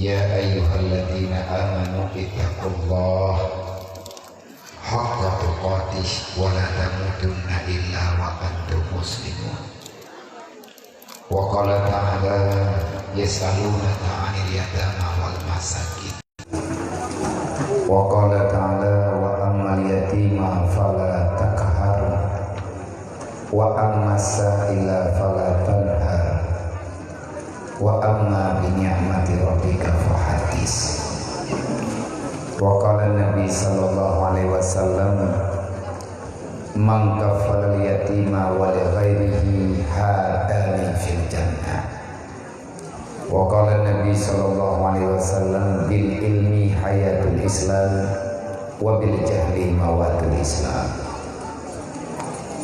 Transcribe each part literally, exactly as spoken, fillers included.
يا أيها الذين آمنوا اتقوا الله حق تقاته ولا تموتن إلا وأنتم مسلمون. وقال تعالى: يسألونك عن اليتامى والمساكين. وقال تعالى: وأما اليتيم فلا تقهر، وأما السائل فلا تنهر، وأما بنعمة ربك فحدث. وقال النبي صلى الله عليه وسلم: من كفل اليتيم ولغيره هاتان في الجنة. وقال النبي صلى الله عليه وسلم: بالعلم حياة الإسلام، وبالجهل موات الإسلام.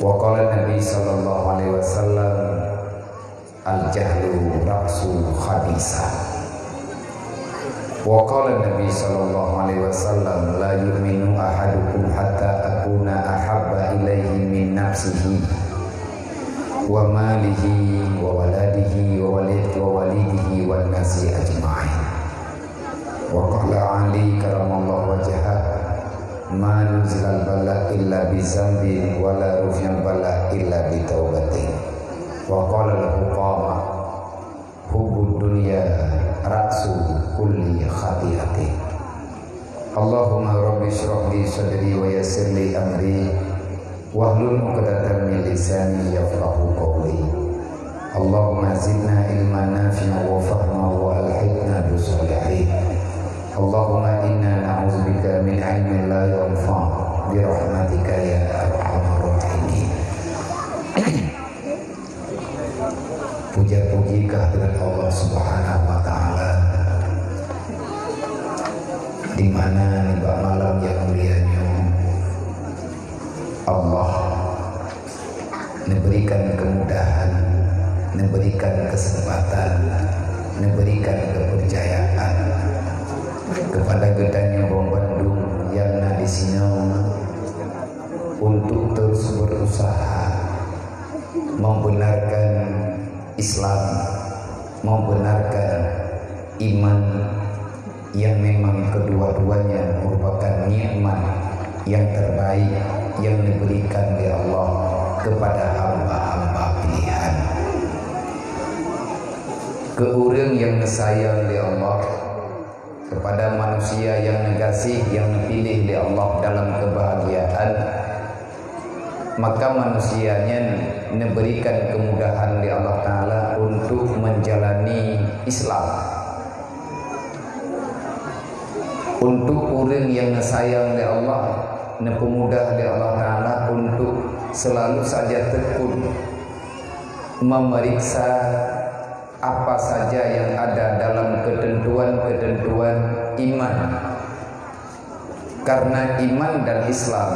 وقال النبي صلى الله عليه وسلم: الجهل رأس الخطيئة. وقال النبي صلى الله عليه وسلم: لا يؤمن أحدكم حتى أكون أحب إليه من نفسه وماله وولده وولد-، ووالده والناس أجمعين. وقال علي كرم الله وجهه: ما نزل البلاء إلا بذنب ولا رفع البلاء إلا بتوبة. وقال الحكماء: حب الدنيا رأس كل خطيئة. اللهم رب اشرح لي صدري ويسر لي أمري واحلل عقدة من لساني يفقهوا قولي. اللهم زدنا علما نافعا وفهما وألحقنا بالصالحين. اللهم إنا نعوذ بك من علم لا ينفع برحمتك يا أرحم الراحمين. Puja-puji keuhadrat Allah Subhanahu wa Ta'ala, di mana nibak malam nyang mulia nyoe Allah neuberikan kemudahan, neuberikan kesempatan, neuberikan kepercayaan kepada geutanyoe banmandum nyang na disinoe untuk terus berusaha membenarkan Islam, membenarkan iman yang memang kedua-duanya merupakan nikmat yang terbaik yang diberikan oleh Allah kepada hamba-hamba pilihan. Keu ureuëng nyang neusayang lé Allah, kepada manusia nyang neugaséh, nyang neupiléh lé Allah dalam keubahgiaan, maka manusia nyan neuberikan keumudahan lé Allah Ta'ala untuk menjalani Islam. Untuk ureuëng nyang neusayang lé Allah, neupeumudah lé Allah Ta'ala untuk selalu saja tekun memeriksa apa saja yang ada dalam ketentuan-ketentuan iman. Karena iman dan Islam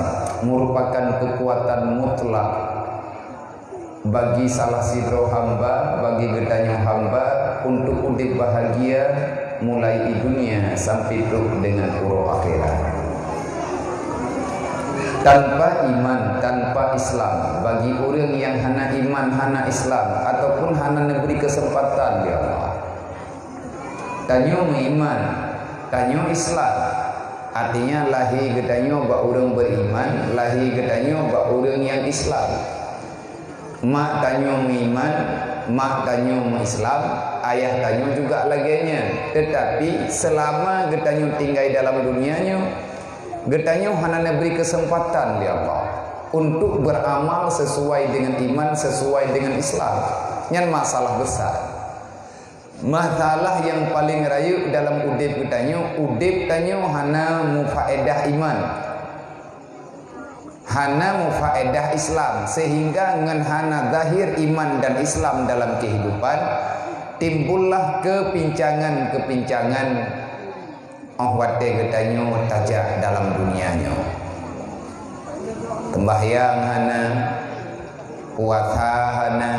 merupakan kekuatan mutlak bagi salah sidroe hamba, bagi geutanyoe hamba untuk udeb bahagia mulai di dunia sampai trok dengan uroe akhirat. Tanpa iman, tanpa Islam, bagi ureuëng nyang hana iman, hana Islam, ataupun hana neubri keuseumpatan lé Allah. Tanyoe meuiman, tanyoe Islam. Artinya, lahé geutanyoe bak ureuëng beriman, lahé geutanyoe bak ureuëng nyang Islam. Mak tanyoe meuiman, mak tanyoe meuislam, ayah tanyoe juga lagée nyan. Tetapi, seulama geutanyoe tinggai dalam dunia nyoe, geutanyoe hana neubri keuseumpatan lé Allah untuk beramal sesuai dengan iman, sesuai dengan Islam. Nyan masalah besar. Masalah nyang paleng rayeuk dalam udeb geutanyoe, udeb tanyoe hana mufaedah iman, hana mufaedah Islam, sehingga ngon hana zahir iman dan Islam dalam kehidupan, timbullah kepincangan-kepincangan óh watée geutanyoe tajak dalam dunia nyoe. Seumbahyang hana, puasa hana,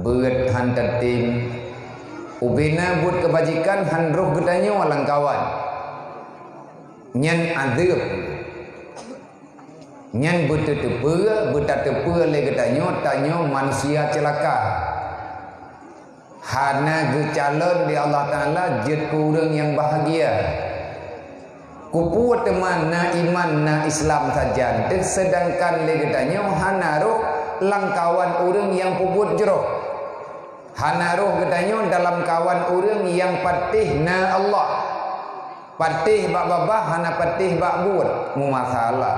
beuet han teutem, ubena buet keubajikan han roh geutanyoe lamkawan. Nyan adeueb. Nyan beuteuteupeu, beutateupeue lé geutanyoe, tanyoe manusia ceulaka. Hana geucalon lé Allah Taala jeuet keu ureuëng nyang bahagia. Keupeue teuma na iman, na Islam sajan teuh, seudangkan lé geutanyoe hana rhoh lam kawan ureuëng nyang peubuet jroh. Hana rhoh geutanyoe dalam kawan ureuëng nyang patéh na Allah. Patéh bak babah, hana patéh bak buet, meumasalah.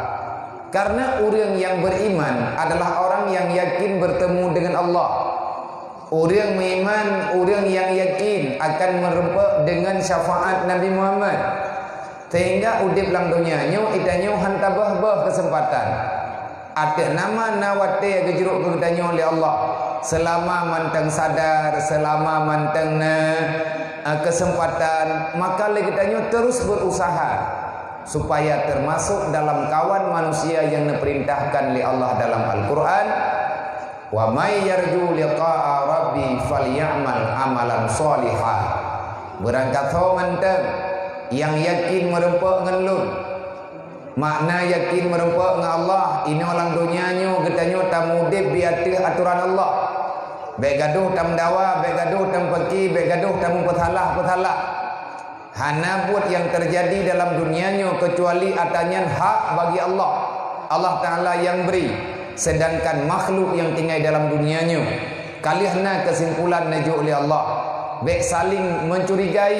Karena ureuëng nyang beriman adalah orang yang yakin bertemu dengan Allah. Ureuëng meuiman, ureuëng nyang yakin akan meureumpok deungon syafaat Nabi Muhammad. Sehingga udeb lam donya nyoe, geutanyoe han taböh-böh keuseumpatan. Ateueh nama na watée geujrok keu geutanyoe lé Allah. Seulama mantong sadar, seulama mantong na, eh, keuseumpatan, maka lé geutanyoe terus berusaha supaya termasuk dalam kawan manusia yang neupeurintahkan lé Allah dalam Al-Quran, "Wa may yarju liqa'a rabbi falyamal amalan shaliha." Beurangkat ho mantong nyang yakin meureumpok ngon Lôn. Makna yakin meureumpok ngon Allah, inoe lam donya nyoe geutanyoe tamudeb di ateueh atoran Allah. Bék gadoh tameudawa, bék gadoh tameupaké, bék gadoh tameupeusalah-peusalah. Hana buet nyang teujadi dalam donya nyoe keucuali ata nyan hak bagi Allah. Allah Taala nyang bri, seudangkan makhluk nyang tinggai dalam donya nyoe, ka lheueh na keusimpulan neujok lé Allah. Bék saling mencurigai,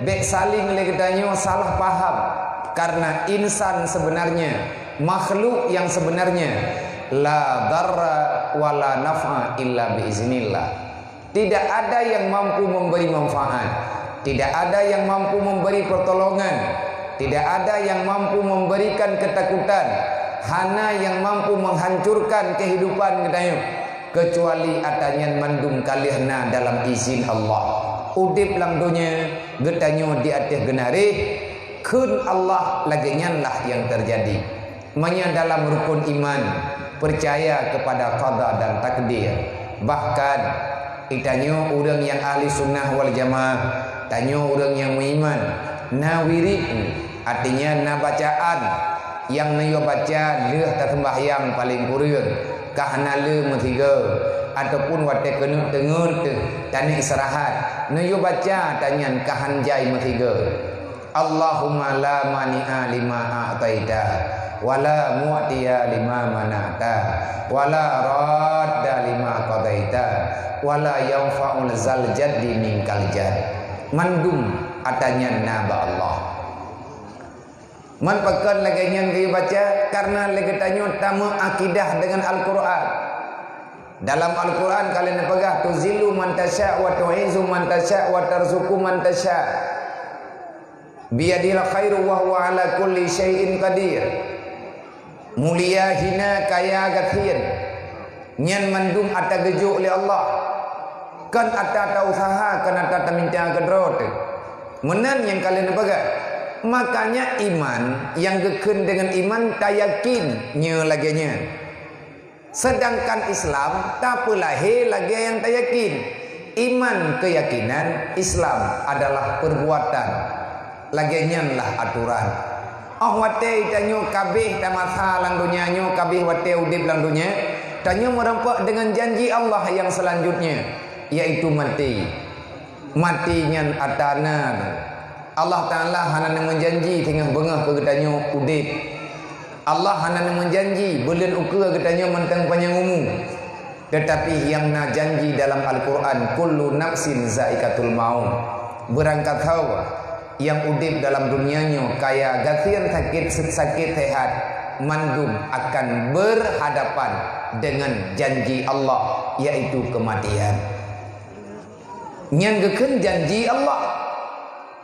bék saling lé geutanyoe salah paham, karena insan sebenarnya, makhluk yang sebenarnya, la darra wa la naf'a illa bi iznillah. Tidak ada yang mampu memberi manfaat, tidak ada yang mampu memberi pertolongan, tidak ada yang mampu memberikan ketakutan, hana nyang mampu menghancurkan kehidupan geutanyoe, keucuali ata nyan mandum ka lheueh na dalam izin Allah. Udeb lam donya geutanyoe di ateueh geunaréh kheun Allah, lagée nyan lah nyang teujadi. Meunyoe dalam rukun iman, peucaya keupada qada dan takdir, bahkan geutanyoe ureuëng nyang ahli sunnah wal jamaah, tanyoe ureuëng nyang meuiman, na wirid, artinya na bacaan nyang neuyue baca lheueh taseumbahyang paleng kureueng, ka hana le meusigoe, ataupun watée keuneuk teungeut teuh taneuk istirahat, neuyue baca ata nyan ka han jai meusigoe. Allahumma la mani'a lima a'taita, wa la mu'tiya lima mana'ta, wa la radda lima qadaita, wa la yanfa'u zal jaddi minkal jadd. Mandum ata nyan na bak Allah. Man pakon lagée nyan geubaca? Karena lé geutanyoe tameuakidah deungon Al-Quran. Dalam Al-Quran ka lheueh neupeugah, "Tuzillu man tasya wa tu'izzu man tasya wa tarzuqu man tasya. Biyadihil khairu wa huwa ala kulli syai'in qadir." Mulia, hina, kaya, gasien, nyan mandum ata geujok lé Allah. Kon ata tausaha, kon ata taminta keudroe teuh. Meunan nyang ka lheueh neupeugah. Makanya iman nyang geukheun deungon iman tayakin nyoe lagée nyan. Sedangkan Islam tapeulahé lagée nyang tayakin. Iman keuyakinan, Islam adalah perbuatan. Lagée nyan lah atoran. Óh watée tanyoe kabeh tamasa lam donya nyoe, kabeh watée udeb lam donya, tanyoe meureumpok deungon janji Allah nyang seulanjutnya, yaitu maté. Maté nyan ata na. Allah Taala hana neumeujanji singoh beungoh keu geutanyoe udeb. Allah hana neumeujanji buleuen ukeue geutanyoe mantong panyang umu. Teutapi nyang na janji dalam Al-Quran, "Kullu nafsin zaikatul maut." Beurangkat ho nyang udeb dalam donya nyoe, kaya gasien sakét, sakét sehat, mandum akan berhadapan dengan janji Allah, yaitu kematian. Nyan geukheun janji Allah.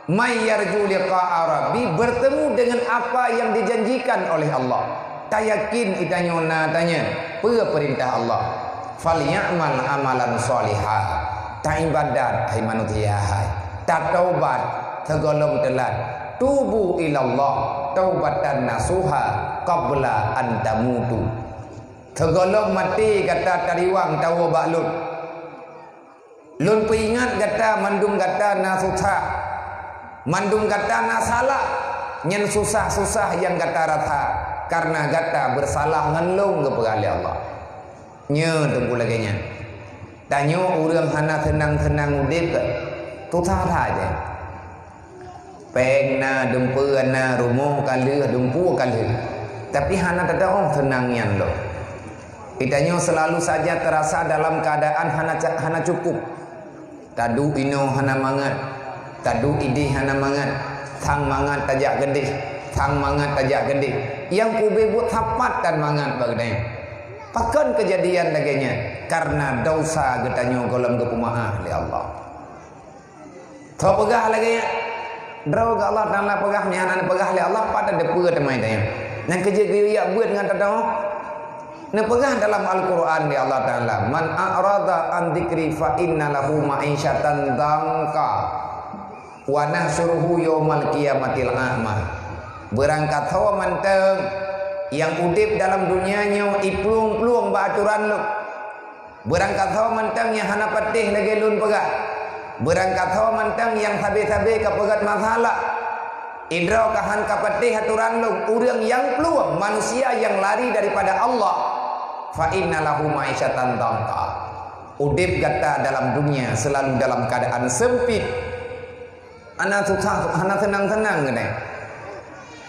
"May yarju liqa'a rabbi," bertemu dengan apa yang dijanjikan oleh Allah. Tayakin geutanyoe na ata nyan, peue peurintah Allah. "Falyamal amalan shaliha." Taibadat, hai manusia hai. Tataubat sigohlom teulat. "Tubu ilallah taubatan nasuha qabla an tamutu." Sigohlom maté gata tariwang tawoe bak Lôn. Lôn peuingat gata, mandum gata na susah, mandum gata na salah. Nyan susah-susah nyang gata rasa, kareuna gata beusalah ngon Lôn, geupeugah lé Allah. Nyoe teungku lagée nyan. Tanyoe ureuëng hana seunang-seunang udeb, susah that. Péng na, dumpeue na, rumoh ka lheueh, dumpeue ka lheueh. Tapi hana teudoh seunang nyan lom. Geutanyoe selalu saja terasa dalam keadaan hana ca-, hana cukup. Taduek inoe hana mangat, taduek ideh hana mangat, sang mangat tajak keudeh, sang mangat tajak keudeh. Nyang pubé buet sapat tan mangat bak geutanyoe. Pakon keujadian lagée nyan? Karena dosa geutanyoe gohlom geupeumeuáh lé Allah. Tho peugah lagée nyan. Droe geuh Allah Taala peugah, nyan hana peugah lé Allah, pat teupeue teuma tanyoe. Nyang keujeuet geuyue jak beuet ngon teudoh. Neupeugah dalam Al-Qur'an lé Allah Taala, "Man a'rada an dzikri fa inna lahu ma'isyatan dhanka, wa nahsyuruhu yaumal qiyamati a'ma." Beurangkasoe mantong nyang udeb dalam donya nyoe iplueng-plueng bak atoran Lôn. Beurangkasoe mantong nyang hana patéh lagée Lôn peugah. Beurangkasoe mantong nyang sabe-sabe ka peugét masalah. Idroe ka han ka patéh atoran Lôn, ureuëng nyang plueng, manusia nyang lari daripada Allah, fa inna lahu ma'isyatan dhanka. Udeb gata dalam dunia selalu dalam keadaan sempit. Hana susah, hana seunang-seunang keunoe.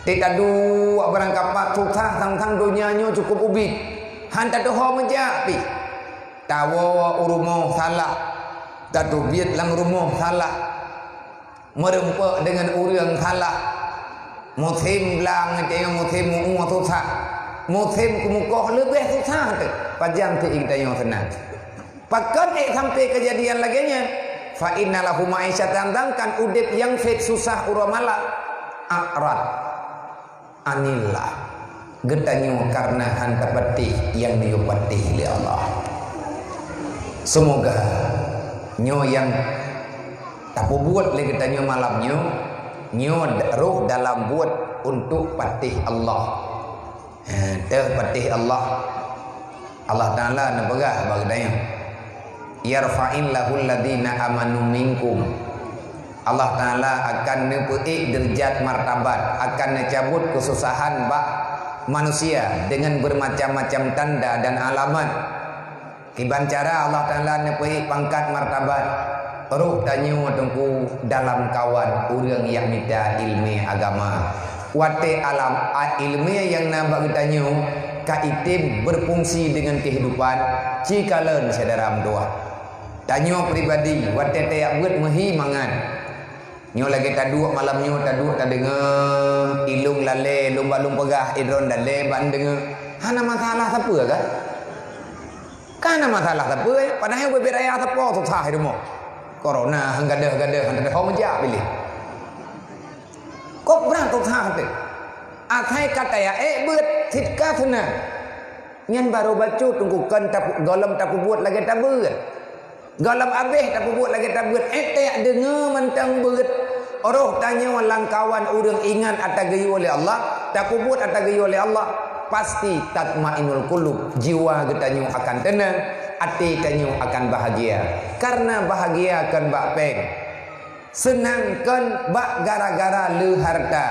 Teuka duek barangkapat susah sang-sang donya nyoe cukup ubit. Han tateuho meujak pih. Tawoe u rumoh salah. Tateubiet lam rumoh salah. Meurumpok deungon ureuëng salah. Musém blang, tanyoe musém mu'ue susah. Musém keumukoh leubeh susah teuh. Pajan teuh tanyoe seunang. Pakon ék sampai keujadian lagée nyan? Fa inna lahu ma'isyatan dhankan, udeb nyang sét susah uroe malam. A'rad anillah. Geutanyoe karena han tapatéh nyang neuyue patéh lé Allah. Seumoga nyoe nyang tapeubuet lé geutanyoe malam nyoe, nyoe roh dalam buet untuk patéh Allah. Ha, teuh patéh Allah. Allah Taala neupeugah bak geutanyoe, "Yarfa'illahul ladzina amanu minkum." Allah Taala akan neupeuék deurajat martabat, akan neucabut keususahan bak manusia deungon beurmacam-macam tanda dan alamat. Kiban cara Allah Taala neupeuék pangkat martabat roh tanyoe teungku dalam kawan ureuëng nyang mita iéleumé agama. Watée alam a iéleumé nyang na bak geutanyoe ka item beufungsi deungon keuhidupan, ci kalon syedara meutuwah. Tanyoe pribadi watée tajak beuet meuhi mangat. Nyoe lagée taduek malam nyoe, taduek tadeungoe, ilong lalée, lôn bak lôn peugah, idroe lalée ban deungoe. Hana masalah sapeue kan? Ka hana masalah sapeue, padahai ubé raya sapo susah di rumoh. Corona han gadôh-gadôh, han teudeungoe meujak piléh. Kok brat susah teuh? Asai ka tajak ék beuet, cit ka seunang. Nyan barô bacut teungku kon tapu-, gohlom tapeubuet lagée tabeuet. Gohlom abéh tapeubuet lagée tabeuet, ék tajak deungoe mantong beuet. Roh tanyoe lam kawan ureuëng ingat ata geuyue lé Allah, tapeubuet ata geuyue lé Allah, pasti tatmainnul qulub, jiwa geutanyoe akan teunang, até tanyoe akan bahagia. Karena bahagia kon bak péng. Seunang kon bak gara-gara le harta,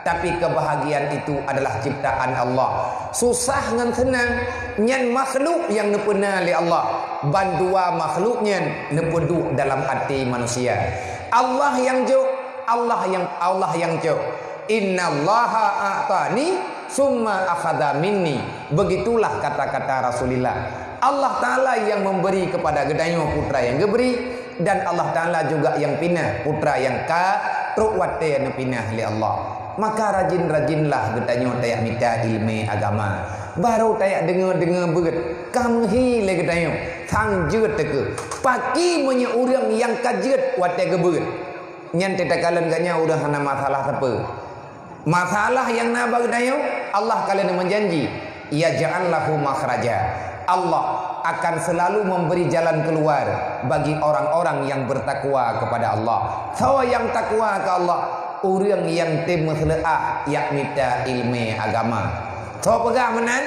tapi kebahagiaan itu adalah ciptaan Allah. Susah ngon seunang nyan makhluk nyang neupeuna lé Allah. Bandua makhluk nyan neupeuduek dalam até manusia. Allah nyang jok, Allah nyang, Allah nyang jok. "Innallaha a'tani summa akhadha minni." Begitulah kata-kata Rasulullah. Allah Taala yang memberi kepada geutanyoe putra nyang geubri, dan Allah Taala juga nyang pinah putra nyang ka trok watée neupinah lé Allah. Maka rajin-rajinlah geutanyoe tajak mita iéleumé agama. Barô tajak deungoe-deungoe beuet, ka meuhi lé geutanyoe, sang jeuet teuh keuh. Pakri meunyoe ureuëng nyang ka jeuet watée geubeuet. Nyan teukalon geutanyoe ureuëng hana masalah sapeue. Masalah nyang na bak geutanyoe, Allah ka lheueh meujanji, "Yaj'al lahu makhraja." Allah akan selalu memberi jalan keluar bagi orang-orang yang bertakwa kepada Allah. Soe nyang takwa keu Allah? Ureuëng nyang tem meuseuleuah jak mita iéleumé agama. Soe peugah meunan?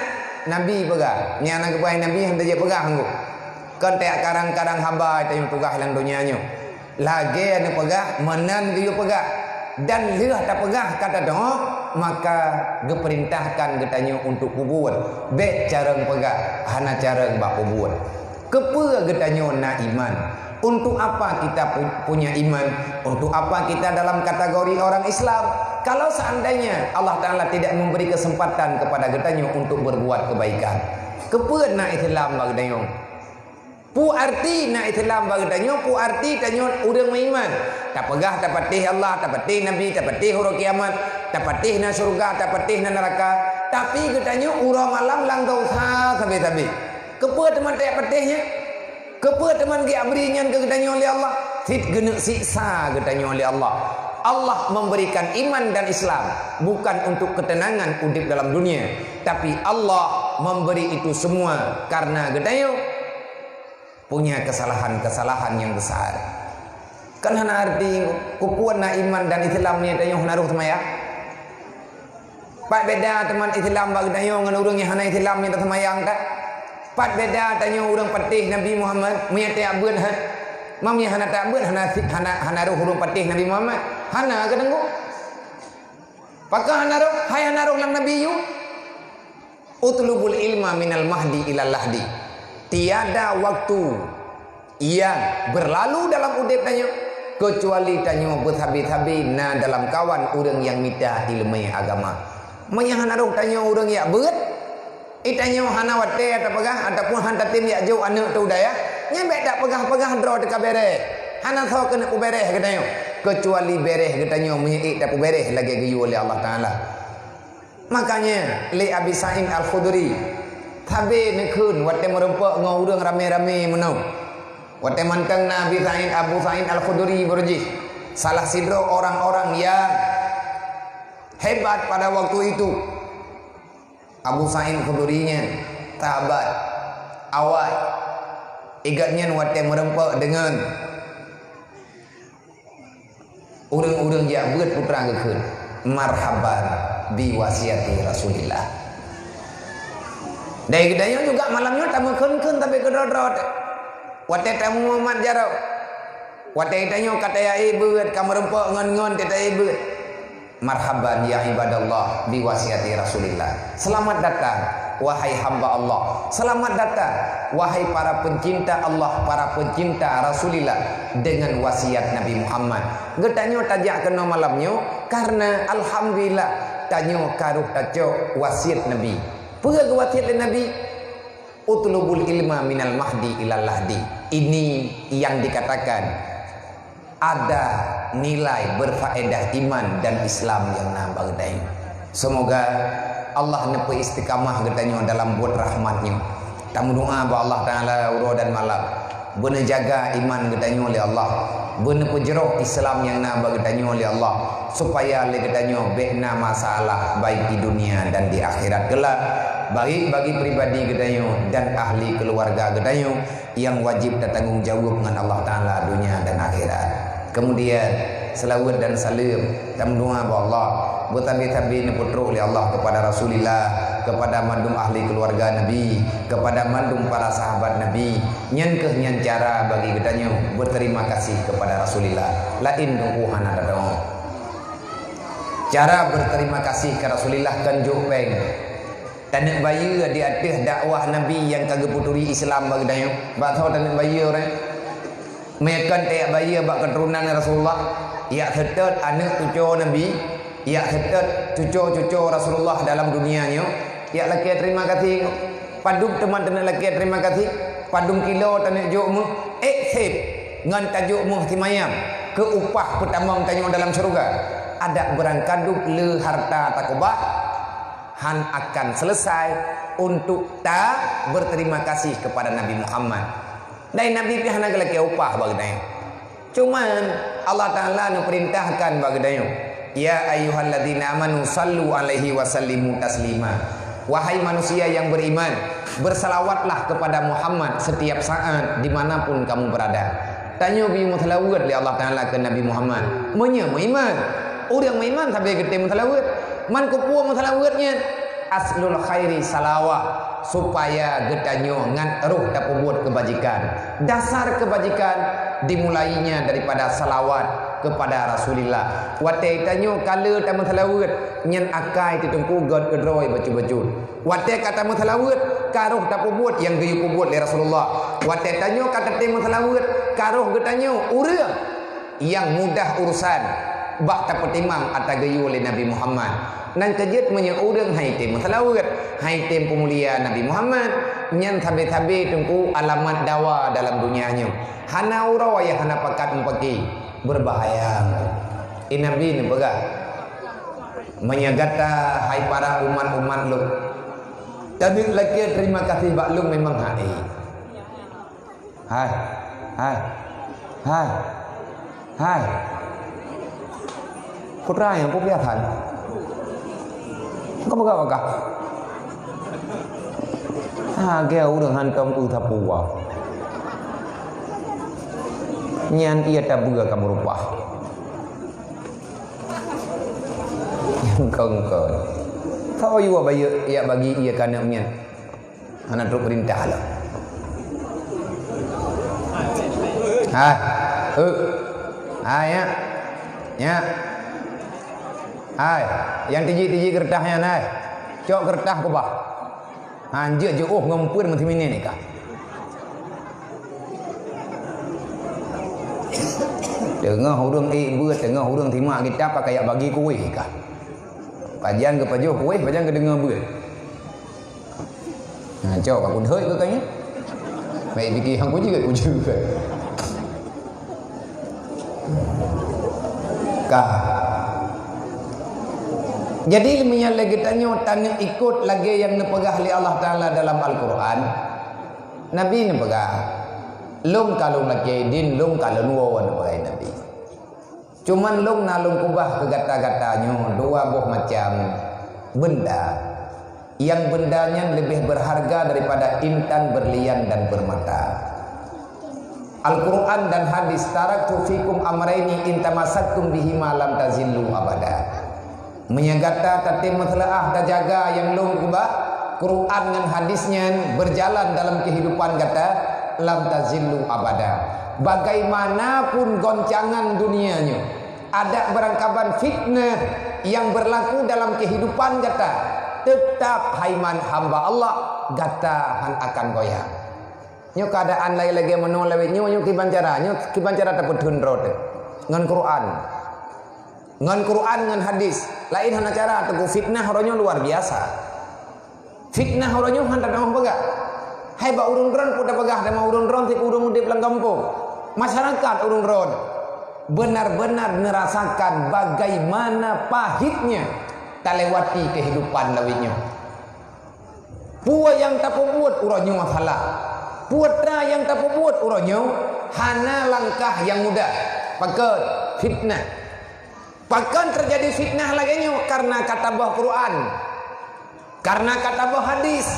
Nabi peugah. Nyang na geupeugah Nabi han tajak peugah anggô. Kon tajak karang-karang haba tajak peugah lam donya nyoe. Lagée neupeugah, meunan geuyue peugah, dan lheueh tapeugah ka teudoh, maka geupeurintahkan geutanyoe untuk peubuet. Bék carông peugah, hana carông bak peubuet. Keupeue geutanyoe na iman? Untuk apa kita pu-, punya iman? Untuk apa kita dalam kategori orang Islam? Kalau seandainya Allah Ta'ala tidak memberi kesempatan kepada geutanyoe untuk berbuat kebaikan, keupeue na Islam bak geutanyoe? Peue arti na Islam bak geutanyoe? Peue arti tanyoe ureuëng meuiman? Tapeugah tapatéh Allah, tapatéh Nabi, tapatéh uroe kiamat, tapatéh na syeuruga, tapatéh na neuraka. Tapi geutanyoe uroe malam lam desya sabe-sabe. Keupeue teuma tajak patéh nyan? Keupeue teuma geubri nyan keu geutanyoe lé Allah? Cit geuneuk siksa geutanyoe lé Allah. Allah memberikan iman dan Islam bukan untuk ketenangan udép dalam dunia, tapi Allah memberi itu semua karena geutanyoe punya kesalahan-kesalahan yang besar. Kan hana arti, keupeue na iman dan Islam nyan tanyoe hana roh seumayang? Pat beda teuma Islam bak geutanyoe ngon ureuëng nyang hana Islam nyang taseumayang that? Pat beda tanyoe ureuëng patéh Nabi Muhammad, meunyo tajak beuet ha? Meunyo hana tajak beuet, hana si-, hana, hana roh ureuëng patéh Nabi Muhammad. Hana geutanyoe. Pakon hana roh? Hai hana roh lam Nabi yue? Utlubul ilma minal mahdi ilal lahdi. Tiada waktu yang berlalu dalam udép tanyoe, kecuali tanyoe beusabe-sabe na dalam kawan ureuëng nyang mita ileumé agama. Meunyo hana roh tanyoe ureuëng jak beuet, i tanyoe hana watée tapeugah ataupun han tatem jak jok aneuëk teuh u dayah, nyan bék tapeugah-peugah droe teuka béréh. Hana soe keuneuk peubéréh geutanyoe, kecuali béréh geutanyoe meunyo ék tapeubéréh lagée geuyue lé Allah Ta'ala. Makanya lé Abi Sa'id Al-Khudri sabe neukheun watée meurumpok ngon ureuëng ramé-ramé meunoe. Watée mantong na Abi Sa'id, Abu Sa'id Al-Khudri beurujih, salah sidroe orang-orang yang hebat pada waktu itu. Abu Sa'id Khudri nyan sahabat awai. Igat nyan watée meurumpok deungon ureuëng-ureuëng jak beuet putra geukheun, "Marhaban bi wasiati Rasulillah." Dari geutanyoe juga malam nyoe tameukheun-kheun tapi keudroe-droe. Watée tamu mumat jaroe. Watée tanyoe ka tajak beuet, ka meurumpok ngon-ngon tajak beuet. "Marhaban ya ibadallah bi wasiati Rasulillah." Selamat datang, wahai hamba Allah. Selamat datang, wahai para pencinta Allah, para pencinta Rasulillah, dengan wasiat Nabi Muhammad. Geutanyoe tajak keunoe malam nyoe karena alhamdulillah tanyoe ka roh tacok wasiat Nabi. Peue geuwasiat lé Nabi? "Utlubul ilma minal mahdi ilal lahdi." Ini yang dikatakan ada nilai berfaedah iman dan Islam nyang na bak geutanyoe. Semoga Allah neupeu istiqamah geutanyoe dalam buet rahmat nyoe. Tameudoa bak Allah Ta'ala uroe dan malam, beuneujaga iman geutanyoe lé Allah, beuneupeujroh Islam nyang na bak geutanyoe lé Allah, supaya lé geutanyoe bék na masalah baik di dunia dan di akhirat kelak, baik bagi pribadi geutanyoe dan ahli keluarga geutanyoe nyang wajib tatanggong jaweueb ngon Allah Ta'ala dunia dan akhirat. Kemudian, seulaweuet dan saleuem tameudoa bak Allah, beutabi-tabi neupeutrok lé Allah kepada Rasulillah, kepada mandum ahli keluarga Nabi, kepada mandum para sahabat Nabi. Nyan kheueh nyan cara bagi geutanyoe berterima kasih kepada Rasulillah. Laén teungku hana tadong. Cara berterima kasih ke Rasulillah kan jok péng. Taneuk bayeue di ateueh dakwah Nabi nyang ka geupeuturi Islam bak geutanyoe. Bak soe taneuk bayeue uroe? Meukon tajak bayeue bak keuturonan Rasulullah, jak seutôt aneuëk cucoe Nabi, jak seutôt cucoe-cucoe Rasulullah dalam dunia nyoe, jak lakée terima kasih. Padub teuma taneuk lakée terima kasih? Padub kilo taneuk jok méuh? Ék sép ngon tajok méuh simayam keu upah peutamong tanyoe dalam syeuruga. Adak beurangkadub le harta takeubah, han akan selesai untuk ta berterima kasih kepada Nabi Muhammad. Dan Nabi pih hana geulakée upah bak geutanyoe. Cuman, Allah Ta'ala neuperintahkan bak geutanyoe, "Ya ayyuhalladzina amanu sallu alaihi wa sallimu taslima." Wahai manusia yang beriman, bersalawatlah kepada Muhammad setiap saat di mana pun kamu berada. Tanyoe geuyue meusalaweuet lé Allah Ta'ala keu Nabi Muhammad. Meunyoe meuiman, ureuëng meuiman sabe geutem meusalaweuet. Man keupeue meusalaweuet nyan? Aslul khairi salawah, supaya geutanyoe ngat roh tapeubuet keubajikan. Dasar keubajikan dimulainya daripada salawat kepada Rasulillah. Watée tanyoe ka le tameusalaweuet, nyan akai teuteungku gét keudroe bacut-bacut. Watée ka tameusalaweuet, Ka roh tapeubuet nyang geuyue peubuet lé Rasulullah. Watée tanyoe ka tatem meuseulaweuet, ka roh geutanyoe ureuëng nyang mudah urusan bak tapeutimang ata geuyue lé Nabi Muhammad. Nan keujeuet meunyoe ureuëng hai tem meuseulaweuet, hai tem peumulia Nabi Muhammad, nyan sabe-sabe teungku alamat dawa dalam dunia nyoe. Hana uroe nyang hana pakat mupaki, beubahaya. Eh, Nabi neupeugah, "Meunyoe gata hai para umat-umat lôn, taneuk lakée terima kasih bak lôn memang hai." Hai, hai, hai, hai. Putra nyang peue piasan? Kau peugah-peugah. Ha, geu ureuëng hantom eu sapeue. Nyan ia tabeue kamu rupah. Engkau-engkau. Kau yue bayeuk yak bagi ia kaneuk nyan. Hana trok peurintah lah. Hai. Eh. Hai, ya. Ya. Hai. Nyang tiji-tiji keureutah nyan, hai. Cok keureutah keubah. Hanjeuet jeuôh ngon peuen meusiminét nikah. Teungoh ureuëng ék beuet, teungoh ureuëng simak kitab, pakai yak bagi kueh kah. Pajan geupajoh kueh, pajan geudeungoe beuet. Nah, cok aku doi ke kayaknya. Baik fikir hang kuji ke kuji ke. Ka. Jadi meunyoe lagée tanyoe taneuk ikot lagée nyang neupeugah lé Allah Taala dalam Al-Qur'an, Nabi neupeugah, "Lôn ka lôn lakée din, lôn ka lôn woe," neupeugah Nabi. Cuman lôn na lôn keubah keu gata-gata nyoe dua boh macam benda. Nyang benda nyan leubeh beurharga daripada intan, berlian, dan permata. Al-Quran dan hadis, "Taraktu fikum amraini in tamassaktum bihima lam tazillu abada." Meunyoe gata tatem meuseuleuah tajaga nyang lôn keubah, Quran ngon hadis nyan beujalan dalam keuhidupan gata, lam tazillu abada. Bagaimanapun goncangan dunia nyoe, adak beurangkaban fitnah nyang beurlaku dalam keuhidupan gata, teutab hai man hamba Allah, gata hán akan goyang. Nyoe keuadaan lagée-lagée meunoe lawét nyoe, nyoe kiban cara, nyoe kiban cara tapeutheun droe teuh ngon Quran. Ngon Quran, ngon hadis. Laén hana cara, teungku, fitnah uroe nyoe luar biasa. Fitnah uroe nyoe hana teutamong peugah. Hai bak ureuëng droen pun tapeugah, teuma ureuëng droen sit ureuëng udeb lam gampông. Masyarakat ureuëng droen benar-benar neurasakan bagaimana pahitnya talewati kehidupan lawét nyoe. Peue nyang tapeubuet uroe nyoe salah. Peue teuma nyang tapeubuet uroe nyoe hana langkah nyang mudah. Pakon? Fitnah. Pakon teujadi fitnah lagée nyoe? Kareuna ka taboh Quran. Kareuna ka taboh hadis.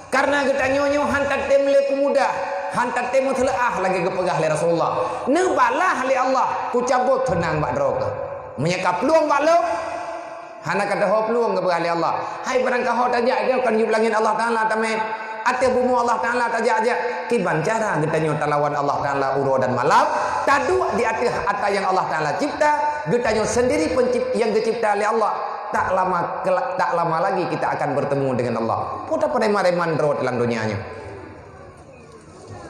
Kareuna geutanyoe nyoe hán tatem lé peumudah, hán tatem meuseuleuah lagée geupeugah lé Rasulullah. Neubalah lé Allah, kucabot seunang bak droe keuh. Meunyoe ka plueng bak lôn, hana ka teuho plueng geupeugah lé Allah. Hai barangkaho tajak nyoe kon yub langét Allah Taala tamé. Ateueh bumoe Allah Taala tajak-jak. Kiban cara geutanyoe talawan Allah Taala uroe dan malam, taduek di ateueh ata nyang Allah Taala cipta, geutanyoe sendiri pencip-, nyang geucipta lé Allah. Tak lama kela-, tak lama lagi kita akan bertemu dengan Allah. Peue tapeurema-rema droe lam donya nyoe.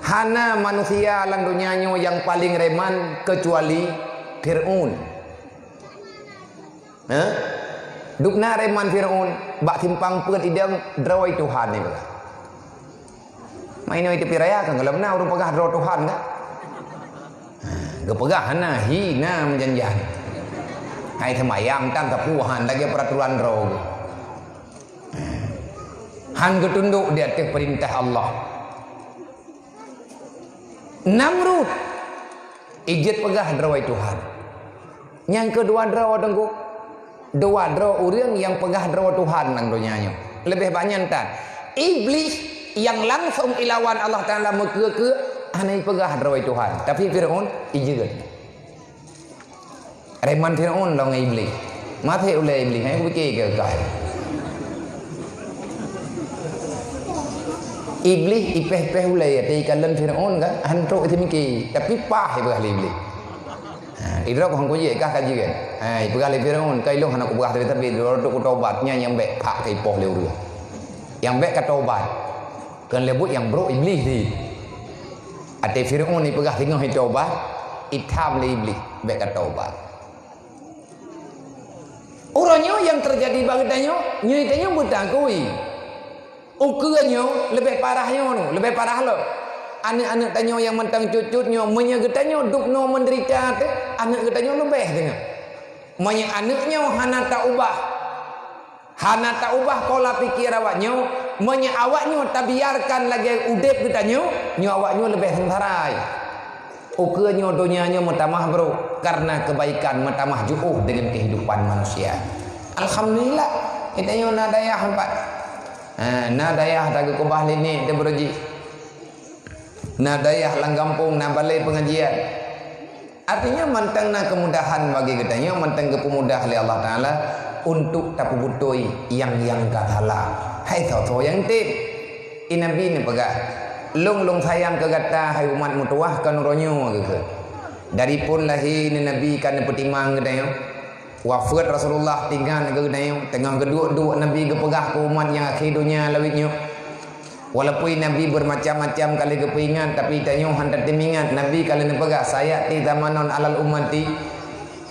Hana manusia lam donya nyoe nyang paleng reman keucuali Fir'aun. Hah? Dubna reman Fir'aun bak simpang peuet idong droe Tuhan nyan. Main itu piraya kan kalau na ureuëng peugah droe Tuhan kan? Ha, geupeugah hana hina meujanjan. Hai seumayang tan sapeue han lagée peuraturan droe. Hán geutundok di ateueh peurintah Allah. Namrud ijeuet peugah droe Tuhan. Nyang keudua droe teungku, dua droe ureuëng nyang peugah droe Tuhan lam donya nyoe. Leubeh banyak tan. Iblih nyang langsong ilawan Allah Taala meukeue-keue hana ipeugah droe Tuhan. Tapi Fir'aun ijeuet. Reman Fir'aun lom ngon Iblih. Maté ulée Iblih, hai kupike keu kai. Iblih ipeh-peh ulée, tapi ikalon Fir'aun kan, hantok itu miki. Tapi pah ipeugah lé Iblih. Ha, idrok hang kuji kah kaji kan. Ha, ipeugah lé Fir'aun, kai lôn hana kupeugah tapi-tapi, droe tu kutobat, nyan nyang bék pak kai poh lé ureuëng. Nyang bék ka tobat. Kon lé buet nyang brok Iblih di. Até Firaun ipeugah singoh itaubat, itham lé Iblih, bék ka taubat. Uroe nyoe nyang teujadi bak geutanyoe, nyoe tanyoe beutakui. Ukeue nyoe leubeh parah nyoe, leubeh parah lom. Aneuk-aneuk tanyoe nyang mantong cut-cut nyoe, meunyoe geutanyoe dubnoe meudeurita teuh, aneuk geutanyoe leubeh teungoh. Meunyoe aneuk nyoe hana taubah, hana taubah pola pikir awaknyoe, meunyoe awaknyoe tabiarkan lagée udeb geutanyoe, nyoe awaknyoe leubeh seungsara. Ukeue nyoe donya nyoe meutamah brok, karena kebaikan meutamah jiôh deungon kehidupan manusia. Alhamdulillah, geutanyoe na dayah pat. Ha, na dayah tageukeubah lé nek teuh beureujih. Na dayah lam gampông, na balée pengajian. Artinya, mantong na keumudahan bagi geutanyoe, mantong geupeumudah lé Allah Taala untuk tapeubutôi nyang-nyang ka salah. Hai soe-soe nyang tem. I Nabi neupeugah, "Lôn, lôn sayang keu gata, hai umat meutuwah, kon uroe nyoe," geukheun. Dari phon lahé neuh Nabi ka neupeutimang geutanyoe. Wafeuet Rasulullah tinggai keu geutanyoe, teungoh geuduek-duek Nabi geupeugah keu umat nyang akhé donya lawét nyoe. Walaupun Nabi beumacam-macam kali geupeuingat, tapi tanyoe hana teuingat. Nabi ka lheueh neupeugah, "Sayati zamanun alal ummati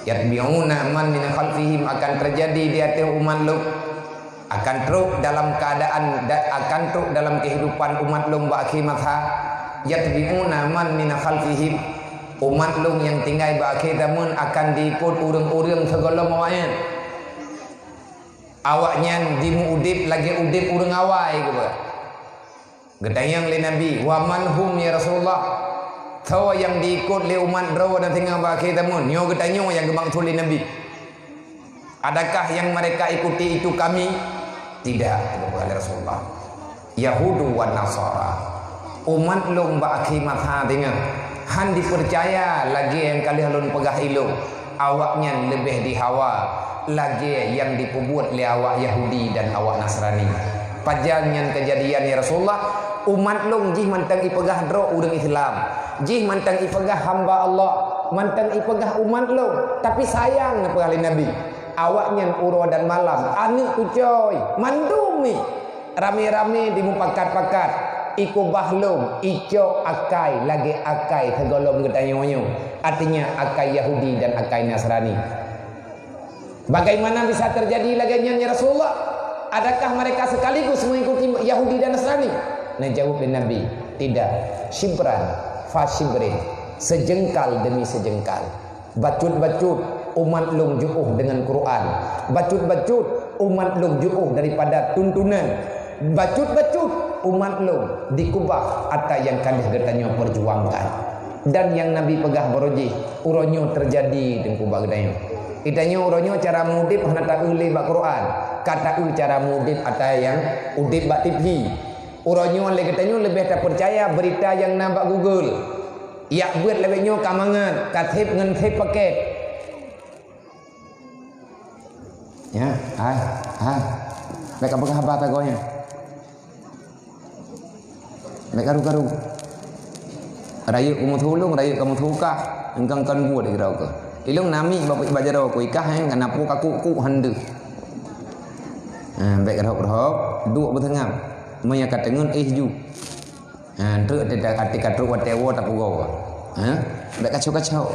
yatbi'una man min khalfihim," akan teujadi di ateueh umat lôn. Akan trok dalam keuadaan da-, akan trok dalam keuhidupan umat lôn bak akhé masa, "Yatbi'una man min khalfihim." Umat lôn nyang tinggai bak akhé zaman akan diikot ureuëng-ureuëng sigohlom awaknyan. Awaknyan jimeuudeb lagée udeb ureuëng awai, geupeugah. Geutanyong lé Nabi, "Wa man hum ya Rasulullah?" Soe nyang diikot lé umat droe dan singoh bak akhé zaman? Nyoe geutanyong nyang geumaksud lé Nabi. "Adakah yang mereka ikuti itu kami?" "Tidak," geupeugah lé Rasulullah. "Yahudu wa Nasara." Umat lôn bak akhé masa teungoh han jipeucaya lagée nyang ka lheueh lôn peugah ilôn. Awaknyan leubeh jihawa lagée nyang jipeubuet lé awak Yahudi dan awak Nasrani. Pajan nyan keujadian, ya Rasulullah? Umat lôn jih mantong ipeugah droe ureuëng Islam, jih mantong ipeugah hamba Allah, mantong ipeugah umat lôn, tapi sayang, neupeugah lé Nabi, awaknyan uroe dan malam, aneuk cucoe, mandum mi. Ramé-ramé jimupakat-pakat, ikeubah lôn, icok akai lagée akai sigohlom geutanyoe nyoe, artinya akai Yahudi dan akai Nasrani. Bagaimana bisa terjadi lagée nyan, ya Rasulullah? Adakah mereka sekaligus mengikuti Yahudi dan Nasrani? Neujaweueb lé Nabi, "Tidak. Syibran fa syibrin, sejengkal demi sejengkal." Bacut-bacut umat lôn jiôh deungon Quran. Bacut-bacut umat lôn jiôh daripada tuntunan. Bacut-bacut umat lôn dikeubah atra nyang ka lheueh geutanyoe peujuangkan. Dan nyang Nabi peugah baroe jih, uroe nyoe teujadi teungku bak geutanyoe. Geutanyoe uroe nyoe cara meuudeb hana taeu lé bak Quran, ka taeu cara meuudeb atra nyang udeb bak T V. Uroe nyoe lé geutanyoe leubeh tapeucaya beurita nyang na bak Google. Jak beuet lawét nyoe ka mangat, ka sép ngon sép paket. Ya, hai, hai. Bék ka peugah haba tagoe nyan. Bék karu-karu. Rayeuk kamoe tulông, rayeuk kamoe tukah, engkang kon buet di keudroe keuh. Ilông namiet bak, bak jaroe ku ikah, eh, kana po ka kuk-kuk han deuh. Ha, bék keurhop-keurhop, duek beuteungam. Meunyo ka teungeut, éh ju. Ha, treuk até, até ka trok watée woe tapeugoe. Ha? Bék kacau-kacau.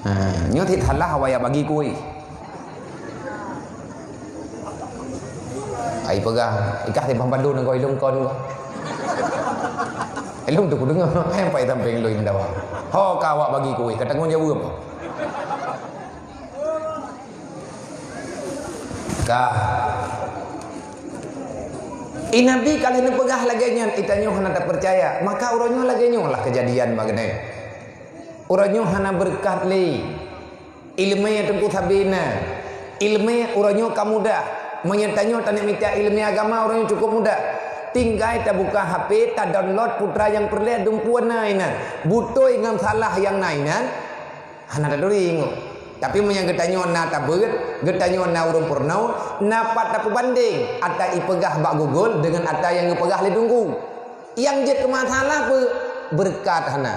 Ha, nyoe cit salah awai bagi kueh. Ai peugah, ikah teuh bang padum nanggroe ilông kon. Ilông tu kudeungoe, hai sampai sampéng lôn dawa. Ho ka awak bagi kueh, ka tanggong jaweueb. Ka. I Nabi ka lheueh neupeugah lagée nyan, i tanyoe hana tapeucaya. Maka uroe nyoe lagée nyoe lah keujadian bak geutanyoe. Uroe nyoe hana beureukat lé. Iéleumé teungku sabe na. Iéleumé uroe nyoe ka mudah. Meunyoe tanyoe taneuk mita iéleumé agama, uroe nyoe cukup mudah. Tinggai tabuka H P, tadownload putra nyang peureulée dumpeue na inan. Beutôi ngon salah nyang na inan. Hana taturi inggom. Tapi meunyoe geutanyoe na tabeuet, geutanyoe na ureuëng peurunoe, na pat tapeubandeng atra ipeugah bak Google deungon atra nyang geupeugah lé Teungku. Nyang jeuet keu masalah peu-, beureukat hana.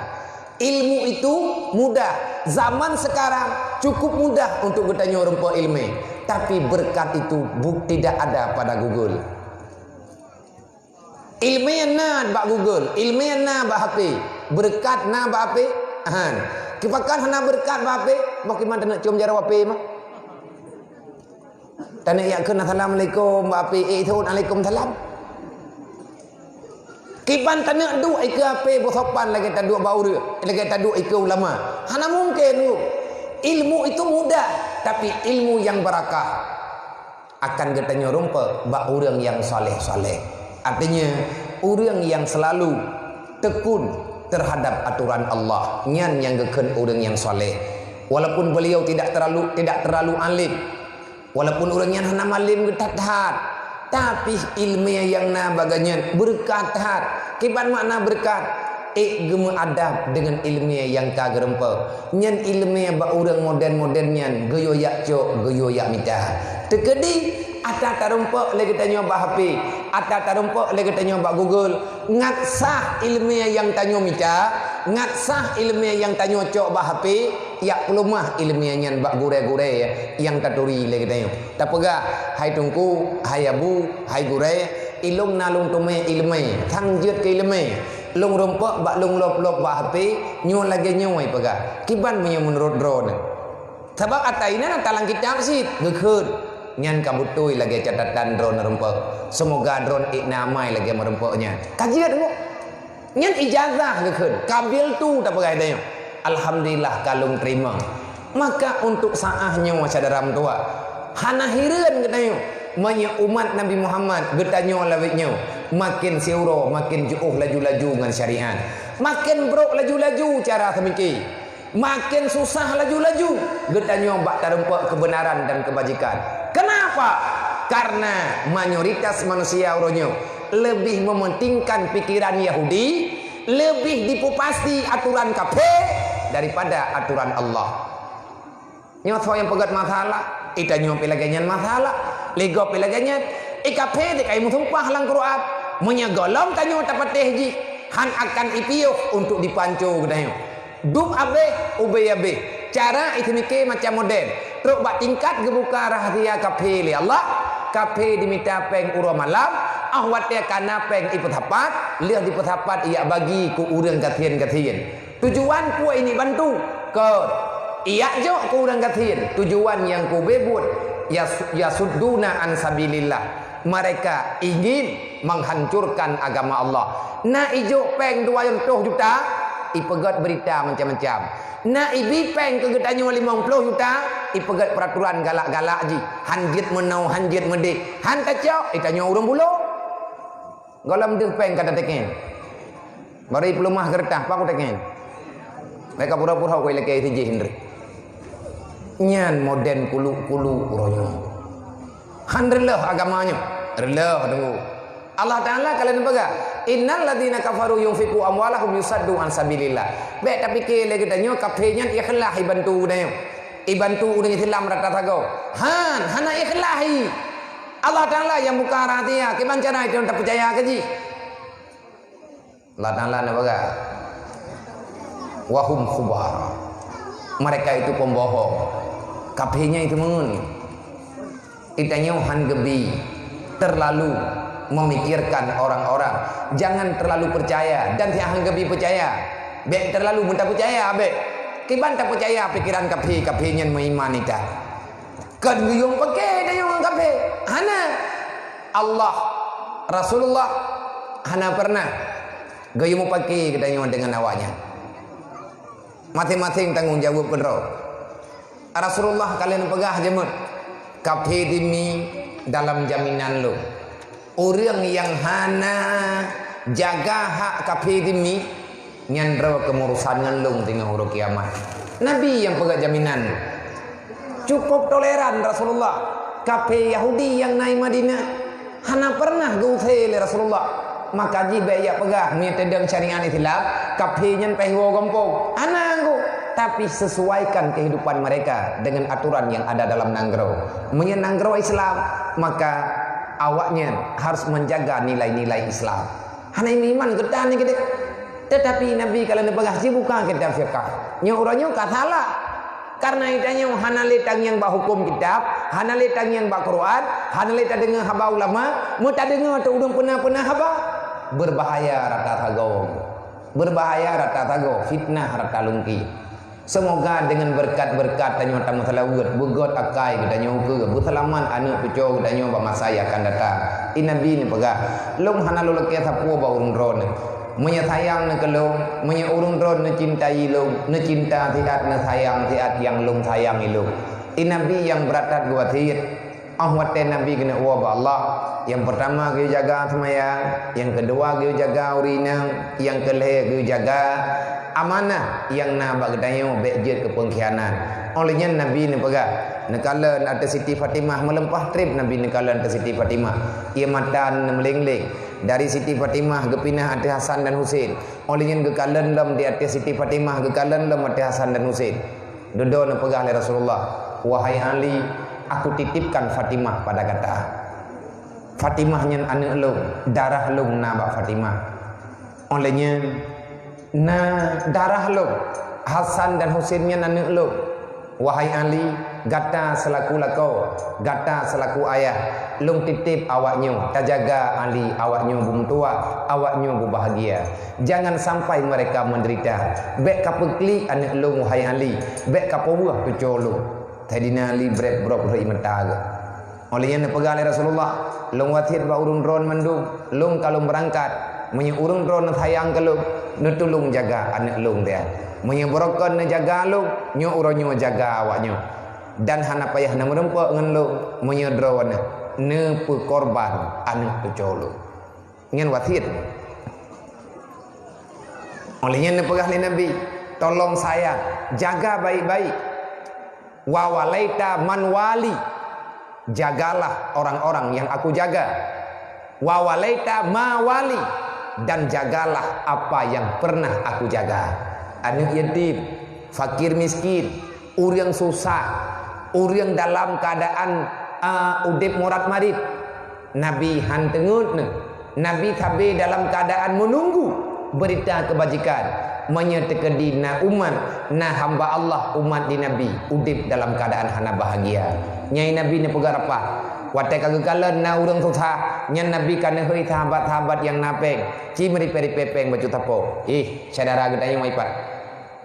Ilmu itu mudah. Zaman sekarang cukup mudah untuk geutanyoe rumpok iéleumé. Tapi beureukat itu bu-, tidak ada pada Google. Ileumèe na bak Google, ileumèe na bak H P, beureukat na bak H P. Han. Kiban hana beureukat bak H P, boh kiban taneuk com jaroe H P mah. Taneuk jak kheun assalamualaikum bak H P, eh, thot alaikumsalam. Kiban taneuk duek ikeue H P beusopan lagèe taduek bak ureueng, lagèe taduek ikeue ulama. Hana mungken, Bu. Ilmu itu mudah, tapi ilmu yang barakah akan geutanyoe rumpok bak ureueng nyang saleh-saleh. Artinya, ureueng nyang selalu tekun terhadap aturan Allah, nyan nyang geukheun ureueng nyang saleh. Walaupun beliau tidak terlalu, tidak terlalu alim, walaupun ureueng nyan hana malem that-that, tapi ileumèe nyang na bak gobnyan beureukat that. Kiban makna beureukat? Ék geumeuadab deungon ileumèe nyang ka geurumpok. Nyan ileumèe bak ureueng modern-modern nyan geuyue jak cok, geuyue jak mita. Teukeudi, ata tarumpok lé geutanyoe bak H P, ata tarumpok lé geutanyoe bak Google, ngat sah ileumèe nyang tanyoe mita, ngat sah ileumèe nyang tanyoe cok bak H P, jak peuleumah ileumèe nyan bak gurèe-gurèe nyang taturi lé geutanyoe. Tapeugah, "Hai Teungku, hai Abu, hai gurèe, ilôn na lôn teumè ileumèe, sang jeuet keu ileumèe. Lôn rumpok bak lôn lop-lop bak H P, nyoe lagèe nyoe," ipeugah. Kiban meunyoe meunurot droeneuh? Sabab ata inan ata lam kitab cit geukheun. Nyan ka beutôi lagèe catatan droeneuh rumpok. Seumoga droeneuh ék na amai lagèe meurumpok nyan. Ka jeuet, Bu. Nyan ijazah geukheun, qabiltu tapeugah tanyoe. Alhamdulillah ka lôn teurimong. Maka untuk saat nyoe syedara meutuah, hana hireuen geutanyoe meunyoe umat Nabi Muhammad geutanyoe lawét nyoe makin siuroe makin jiôh laju-laju ngon syariat, makin brok laju-laju cara seumike. Makin susah laju-laju geutanyoe bak tarumpok keubeunaran dan keubajikan. Keunapa? Karena mayoritas manusia uroe nyoe leubeh mementingkan pikiran Yahudi, leubeh dipupasti aturan kafé daripada aturan Allah. Nyoe soe nyang peugét masalah, itanyoe pih lagèe nyan masalah, lé gob pih lagèe nyan. I kafé teuka imeusumpah lam Quran, meunyoe gohlom tanyoe tapatéh jih, han akan ipiôh untuk dipanco geutanyoe. Dub abéh, ubé abéh. Cara iseumike macam modern. Trok bak tingkat geubuka rahsia kafé lé Allah, kafé dimita péng uroe malam, 'oh watèe ka na péng ipeusapat, lheueh dipeusapat ijak bagi keu ureueng gasien-gasien. Tujuan peue ini bantu? Kon ijak jok keu ureueng gasien. Tujuan nyang keu ubé buet, yas-, yasudduna an sabilillah. Mereka ingin menghancurkan agama Allah. Na ijok péng dua reutôh juta, ipeugét beurita macam-macam. Na ibi péng keu geutanyoe limong ploh juta, ipeugét peuraturan galak-galak jih. Han jeuet meunoe, han jeuet meudéh. Han tacok, itanyoe ureueng bulo. Gohlom deuh péng ka tatekén. Bari peuleumah geureutah, pakon tatekén. Mereka pura-pura keu ilakèe sijih hindri. Nyan modern kulu-kulu uroe nyoe. Han reuloh agama nyoe. Reuloh deungoe. Allah Taala ka lheueh peugah, "Innal ladzina kafaru yunfiqu amwalahum yusaddu an sabilillah." Bèk tapike lé geutanyoe kafé nyan ikhlas ibantu geutanyoe. Ibantu ureueng Islam rata sagoe. Han, hana ikhlas i. Allah Taala nyang buka rahsia, kiban cara itu tapeucaya keu jih. Allah Taala na peugah, "Wa hum khubara." Mereka itu pembohong. Kafé nyan itu meungon. Itanyoe han geubi terlalu memikirkan orang-orang. Jangan terlalu percaya dan han geubi percaya. Bèk terlalu meutapeucaya, bèk. Kiban tapeucaya pikiran kafé, kafé nyan meuiman ita. Kon geuyue paké tanyoe ngon kafé. Hana. Allah, Rasulullah hana pernah geuyue meupaké geutanyoe deungon awaknyan. Maséng-maséng tanggong jaweueb keudroe. Rasulullah ka lheueh peugah jeuet, "Kafé dimi dalam jaminan lôn." Ureueng nyang hana jaga hak kafé dimi, nyan droe keumurusan ngon lôn teungoh uroe kiamat. Nabi nyang peugah jaminan. Cukup toleran Rasulullah. Kafé Yahudi nyang na i Madinah hana pernah geuusé lé Rasulullah. Maka jih bèk jak peugah meunyoe teudong syariat Islam, kafé nyan payah woe gampông. Hana anggô. Tapi sesuaikan kehidupan mereka dengan aturan yang ada dalam nanggroe. Meunyoe nanggroe Islam, maka awaknyan harus menjaga nilai-nilai Islam. Hana iman geutanyoe keudéh. Tetapi Nabi kalau neupeugah jibuka kitab fiqah. Nyoe uroe nyoe ka salah. Karena itanyoe hana lé tangieng bak huköm kitab, hana lé tangieng bak Quran, hana lé tadeungoe haba ulama, meutadeungoe teuh ureueng peuna-peuna haba. Beubahaya rata sagoe. Beubahaya rata sagoe, fitnah rata lungki. Seumoga deungon beureukat-beureukat tanyoe tameuseulaweuet, beugöt akai geutanyoe ukeue, beuseulamat aneuk cucoe geutanyoe bak masa nyang akan datang. I Nabi neupeugah, "Lôn hana lôn lakée sapeue bak ureuëng droeneuh. Meunyoe sayang neuh keu lôn, meunyoe ureuëng droeneuh neucintai lôn, neucinta siat, neusayang siat nyang lôn sayangi lôn." I Nabi nyang brat that geuwasiet, óh watée Nabi keuneuk woe bak Allah, nyang peurtama geuyue jaga seumayang, nyang keudua geuyue jaga ureuëng inong, nyang keulhée geuyue jaga amanah nyang na bak geutanyoe bék jeuet keu peungkhianat. Óh lheueh nyan Nabi neupeugah, neukalon ateueh Siti Fatimah, meulimpah treb Nabi neukalon ateueh Siti Fatimah. Ie mata neumeuleng-leng. Dari Siti Fatimah geupinah ateueh Hasan dan Husein. Óh lheueh nyan geukalon lom di ateueh Siti Fatimah, geukalon lom ateueh Hasan dan Husein. Dudoe neupeugah lé Rasulullah, "Wahai Ali, aku titipkan Fatimah pada gata. Fatimah nyan aneuk lôn, darah lôn na bak Fatimah. Óh lheueh nyan na darah lôn, Hasan dan Husein nyan aneuk lôn. Wahai Ali, gata seulaku lakoe, gata seulaku ayah, lôn titip awaknyoe, tajaga Ali, awaknyoe beumeutuwah, awaknyoe beubahgia. Jangan sampai mereka menderita. Bék kapeuklik aneuk lôn, wahai Ali, bék kapeuweueh cucoe lôn." Saidina Ali brek-brok rhot ie mata geuh. Óh lheueh nyan neupeugah lé Rasulullah, "Lôn wasiet bak ureuëng droeneuh mandum, lôn ka lôn beurangkat. Meunyoe ureuëng droeneuh sayang keu lôn, neutulông jaga aneuk lôn nyan. Meunyoe beurokon neujaga lôn, nyoe uroe nyoe jaga awaknyoe. Dan hana payah neumeurumpok ngon lôn, meunyoe droeneuh neupeukorban aneuk cucoe lôn." Nyan wasiet. Óh lheueh nyan neupeugah lé Nabi, "Tolong sayang, jaga baik-baik. Wa walaita man wali, jagalah orang-orang yang aku jaga. Wa walaita ma wali, dan jagalah apa yang pernah aku jaga." Aneuk yatim, fakir miskin, ureuëng susah, ureuëng dalam keadaan, a, udeb murat marit. Nabi hán teungeut neuh. Nabi sabe dalam keadaan menunggu berita kebajikan. Meunyoe teukeudi na umat, na hamba Allah umat di Nabi, udeb dalam keadaan hana bahagia. Nyai Nabi neupeugah reupah. Watée ka geukalon na ureuëng susah, nyan Nabi ka neuhôi sahabat-sahabat nyang na péng, ci meuripée-ripée péng bacut sapo. Ih, syedara geutanyoe ipat.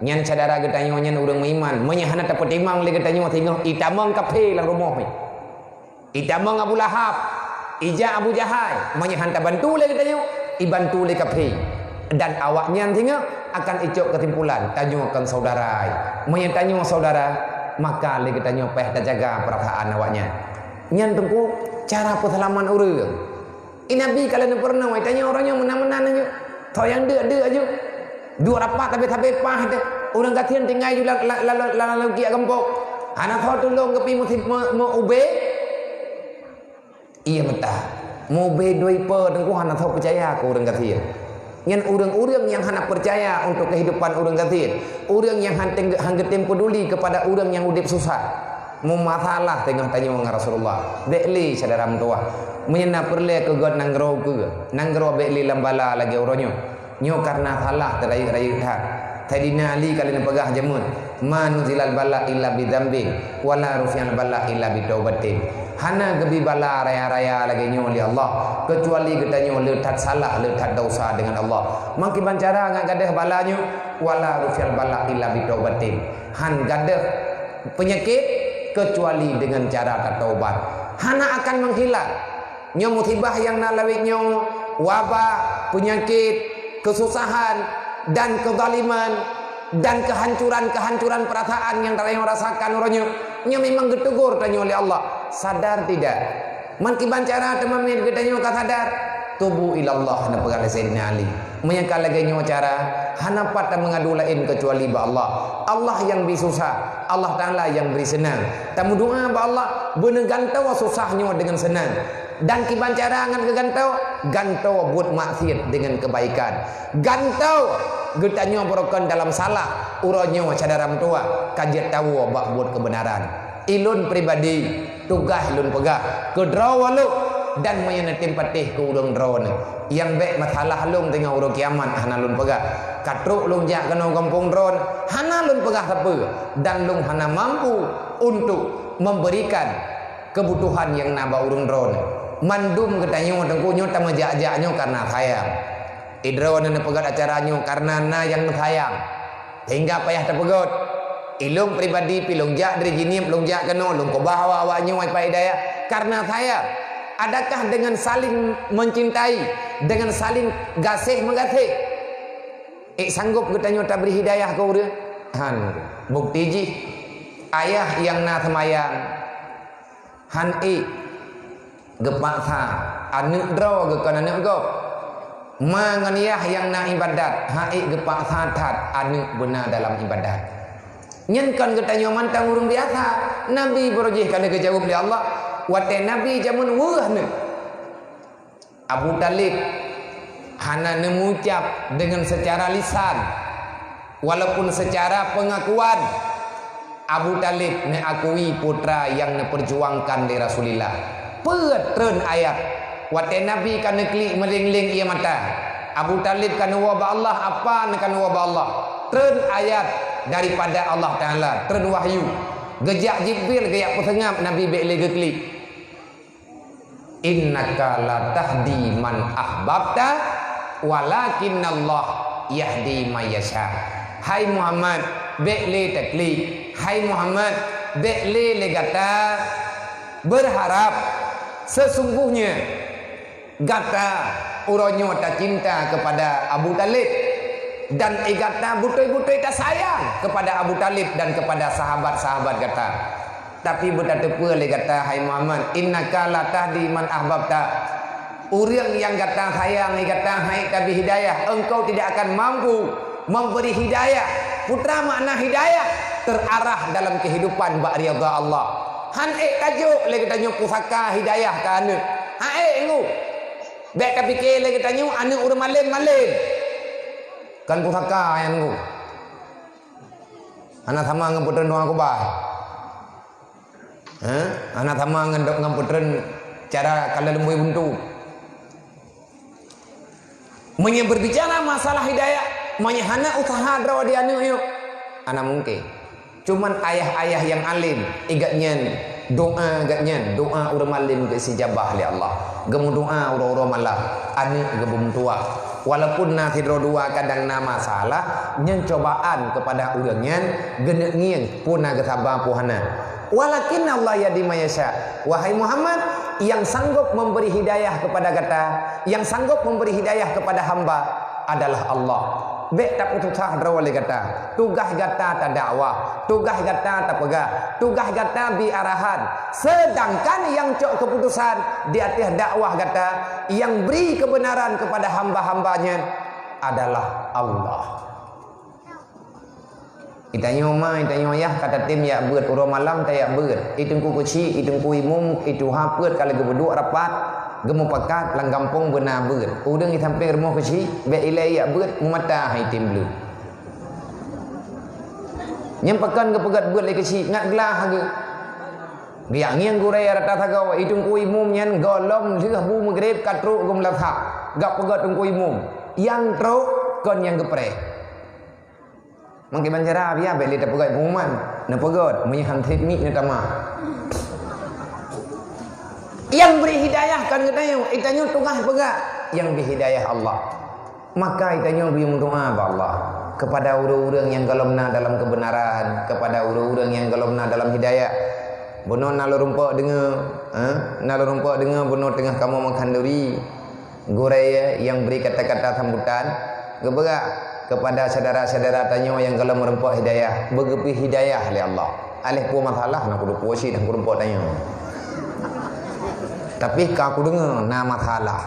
Nyan syedara geutanyoe nyan ureuëng meuiman. Meunyoe hana tapeutimang lé geutanyoe singoh itamong kaphé lam rumoh nyoe. Itamong Abu Lahab, ija Abu Jahal, meunyoe hana tabantu lé geutanyoe, ibantu lé kaphé. Dan awaknyan singoh akan icok keusimpulan, tanyoe kon saudara. Meunyoe tanyoe saudara, maka lé geutanyoe payah tajaga peurasaan awaknyan. Nyan teungku cara peuseulamat ureuëng. I Nabi ka lheueh neupeurunoe, tanyoe uroe nyoe meunan-meunan aju. Tho nyang deuk-deuk aju. Duek rapat sabe-sabe paih teuh. Ureuëng gasien tinggai ju la-, la-, la-, la-, lam kiek gampông. Hana tho tulông geupi meu-, meu-, meu-, ubé. Ie meuta. Meu-ubé doi po teungku hana tho peucaya keu ureuëng gasien. Nyan ureuëng-ureuëng nyang hana peucaya untuk kehidupan ureuëng gasien. Ureuëng nyang hán teng-, hán geutem peuduli keupada ureuëng nyang udeb susah. Meumasalah teungoh tanyoe ngon Rasulullah. Bék lé syedara meutuwah. Meunyoe na peureulée keu göt nanggroe ukeue, nanggroe bék lé lam bala lagée uroe nyoe. Nyoe kareuna salah teurayeuk-rayeuk that. Saidina Ali ka lheueh neupeugah jameun, "Ma nuzilal bala illa bi dzambin, wa la rufi'al bala illa bi taubatin." Hana geubi bala raya-raya lagée nyoe lé Allah, keucuali geutanyoe le that salah, le that desya deungon Allah. Meukiban cara ngat gadôh bala nyoe, "Wa la rufi'al bala illa bi taubatin." Hán gadôh peunyakét keucuali deungon cara tataubat. Hana akan meuhilang. Nyoe musibah nyang na lawét nyoe, wabah, peunyakét, keususahan, dan keuzaliman, dan keuhancuran-keuhancuran peurasaan nyang tanyoe rasakan uroe nyoe, nyoe memang geuteugor tanyoe lé Allah. Sadar tidak? Meukiban cara teuma miet geutanyoe ka sadar? Tubu ilallah, neupeugah lé Saidina Ali. Meunyoe ka lagée nyoe cara, hana pat tameungadu laén keucuali bak Allah. Allah nyang bri susah, Allah Taala nyang bri seunang. Tameudoá bak Allah, beuneugantoe susah nyoe deungon seunang. Dan kiban cara ngat geugantoe, gantoe buet maksiat deungon keubaikan. Gantoe geutanyoe beurukon dalam salah, uroe nyoe syedara meutuwah ka jeuet tawoe bak buet keubeunaran. Ilôn pribadi, tugaih lôn peugah keu droe lôn, dan meunyoe neutem patéh keu ureuëng droeneuh. Nyang bék masalah lôn teungoh uroe kiamat hana lôn peugah. Ka trok lôn jak keunoe gampông droeneuh, hana lôn peugah sapeue, dan lôn hana mampu untuk memberikan keubutuhan nyang na bak ureuëng droeneuh. Mandum geutanyoe teungku nyoe tameujak-jak nyoe kareuna sayang. Idroe neupeugét acara nyoe kareuna na nyang neusayang, sehingga payah teupeugét. Ilông pribadi pih lông jak dari jinéb, lông jak keunoe, lông keubah awak-awak nyoe Pak Hidayah kareuna sayang. Adakah dengan saling mencintai, dengan saling gaséh meugaséh, ék sanggob geutanyoe tabri hidayah keu ureuëng? Han. Bukti jih, ayah nyang na seumayang, han ék geupaksa aneuëk droe geukon aneuëk gob. Ma ngon yah nyang na iébadat, han ék geupaksa that aneuëk beuna dalam iébadat. Nyan kon geutanyoe mantong ureuëng biasa. Nabi baroe jih ka lheueh geujaweueb lé Allah. Watée Nabi jameun weueh neuh, Abu Thalib hana neumucab deungon seucara lisan, walaupun seucara peungakuan, Abu Thalib neuakui putra nyang neupeurjuangkan lé Rasulullah. Peue treun ayat, watée Nabi ka neuklik meuléng-léng ié mata, Abu Thalib ka neuwoe bak Allah, apa neuka neuwoe bak Allah. Treun ayat daripada Allah Taala, treun wahyu. Geujak Jibril geujak peuseungab Nabi bék lé geuklik. "Innaka la tahdi man ahbabta, walakinnallah yahdi may yasha." Hai Muhammad, bék lé taklik. Hai Muhammad, bék lé lé gata beurharab. Seusungguhnya gata uroe nyoe tacinta keupada Abu Thalib, dan gata beutôi-beutôi tasayang keupada Abu Thalib dan keupada sahabat-sahabat gata. Tapi beutateupeue lé gata, hai Muhammad, "Innaka la tahdi man ahbabta." Ureuëng nyang gata sayang, gata han ék tabri hidayah, engkau tidak akan mampu memberi hidayah. Peue treuk makna hidayah? Terarah dalam kehidupan bak ridha Allah. Han ék tajok lé geutanyoe pusaka hidayah keu aneuëk. Han ék ngu. Bék tapike lé geutanyoe aneuëk ureuëng malém-malém. Kon pusaka nyan ngu. Hana sama ngon peutreun doa kubah. Hah? Hana sama ngon dok ngon peutreun cara kala lumboi buntu. Meunyoe berbicara masalah hidayah, meunyoe hana useuha droe di aneuëk nyoe, hana mungken. Cuman ayah-ayah nyang além, gobnyan doa gobnyan, doa ureuëng malém geusijabah lé Allah. Geumeudoa uroe-uroe malam, aneuëk geubeumeutuwah. Walaupun na sidroe dua kadang na masalah, nyan cobaan keupada ureuëng nyan, geuneuk ngieng peue na geusaba peue hana. Walakinnallah yahdi may yasha. Wahai Muhammad, nyang sanggob memberi hidayah keupada gata, nyang sanggob memberi hidayah keupada hamba adalah Allah. Bék taputusah droe lé gata. Tugaih gata tadakwah, tugaih gata tapeugah, tugaih gata bi arahan. Seudangkan nyang cok keuputusan di ateueh dakwah gata, nyang bri keubeunaran keupada hamba-hamba nyan adalah Allah. Geutanyoe ma, geutanyoe yah ka tatem jak beuet, uroe malam tajak beuet. I teungku keuchik, i teungku imum, i tuha peuet ka lheueh geupeuduek rapat, geumupakat lam gampông beuna beuet. Ureuëng di sampéng rumoh keuchik, bék ilée jak beuet, meumata hai tem bleuet. Nyan pakon geupeugét beuet lé keuchik, ngat glah geuh. Geujak ngieng gurée rata sagoe, i teungku imum nyan gohlom lheueh bu meugreb ka trok geumeulaksak. Gak peugét teungku imum, nyang trok kon nyang geupreh. Mangke bancara biya bék lé tapeugét pengumuman, neupeugét meunyoe han treb miet neutamah. Nyang bri hidayah kon geutanyoe, geutanyoe tugaih peugah, nyang bri hidayah Allah. Maka geutanyoe bri meudoa bak Allah keupada ureuëng-ureuëng nyang gohlom na dalam keubeunaran, keupada ureuëng-ureuëng nyang gohlom na dalam hidayah. Bunoe na lôn rumpok deungoe, eh, na lôn rumpok deungoe bunoe teungoh kamoe meukhanduri. Gurée nyang bri kata-kata sambutan, geupeugah keupada syedara-syedara tanyoe nyang gohlom meurumpok hidayah, beugeubri hidayah lé Allah. Aléh peue masalah na kudu puosi dan kurumpok tanyoe. Tapi ka kudeungoe na masalah.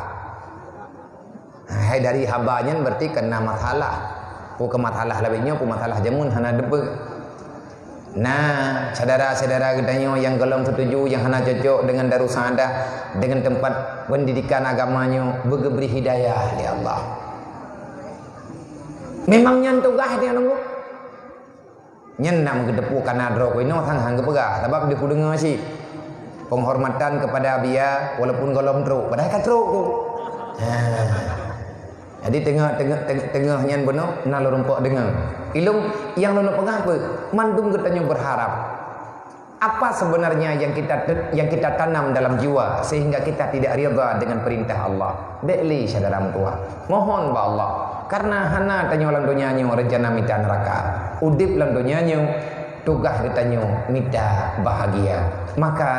Hai dari haba nyan berarti keu na masalah. Peue keu masalah lagée nyoe, peue masalah jameun hana deupeue. Nah, syedara-syedara geutanyoe nyang gohlom seutuju nyang hana cocok deungon Darussaaddah, deungon teumpat peundidikan agama nyoe, beugeubri hidayah lé Allah. Memang nyan tugaih tanyoe. Nyan nak meugeuteupeue kana droe keunoe sang han geupeugah, sabab di kudeungoe cit. Penghormatan kepada biya walaupun gohlom trok, padahai ka trok tu. Ha. Jadi teungoh, teungoh, teungoh, teungoh nyan bunoe na lôn rumpok deungoe. Ilông nyang lôn peugah peue? Mandum geutanyoe beurharap. Apa sebenarnya yang kita te-, yang kita tanam dalam jiwa sehingga kita tidak ridha dengan perintah Allah? Bék lé syedara meutuah. Mohon bak Allah. Karena hana tanyoe lam donya nyoe rencana mita neuraka. Udeb lam donya nyoe tugaih geutanyoe mita bahagia. Maka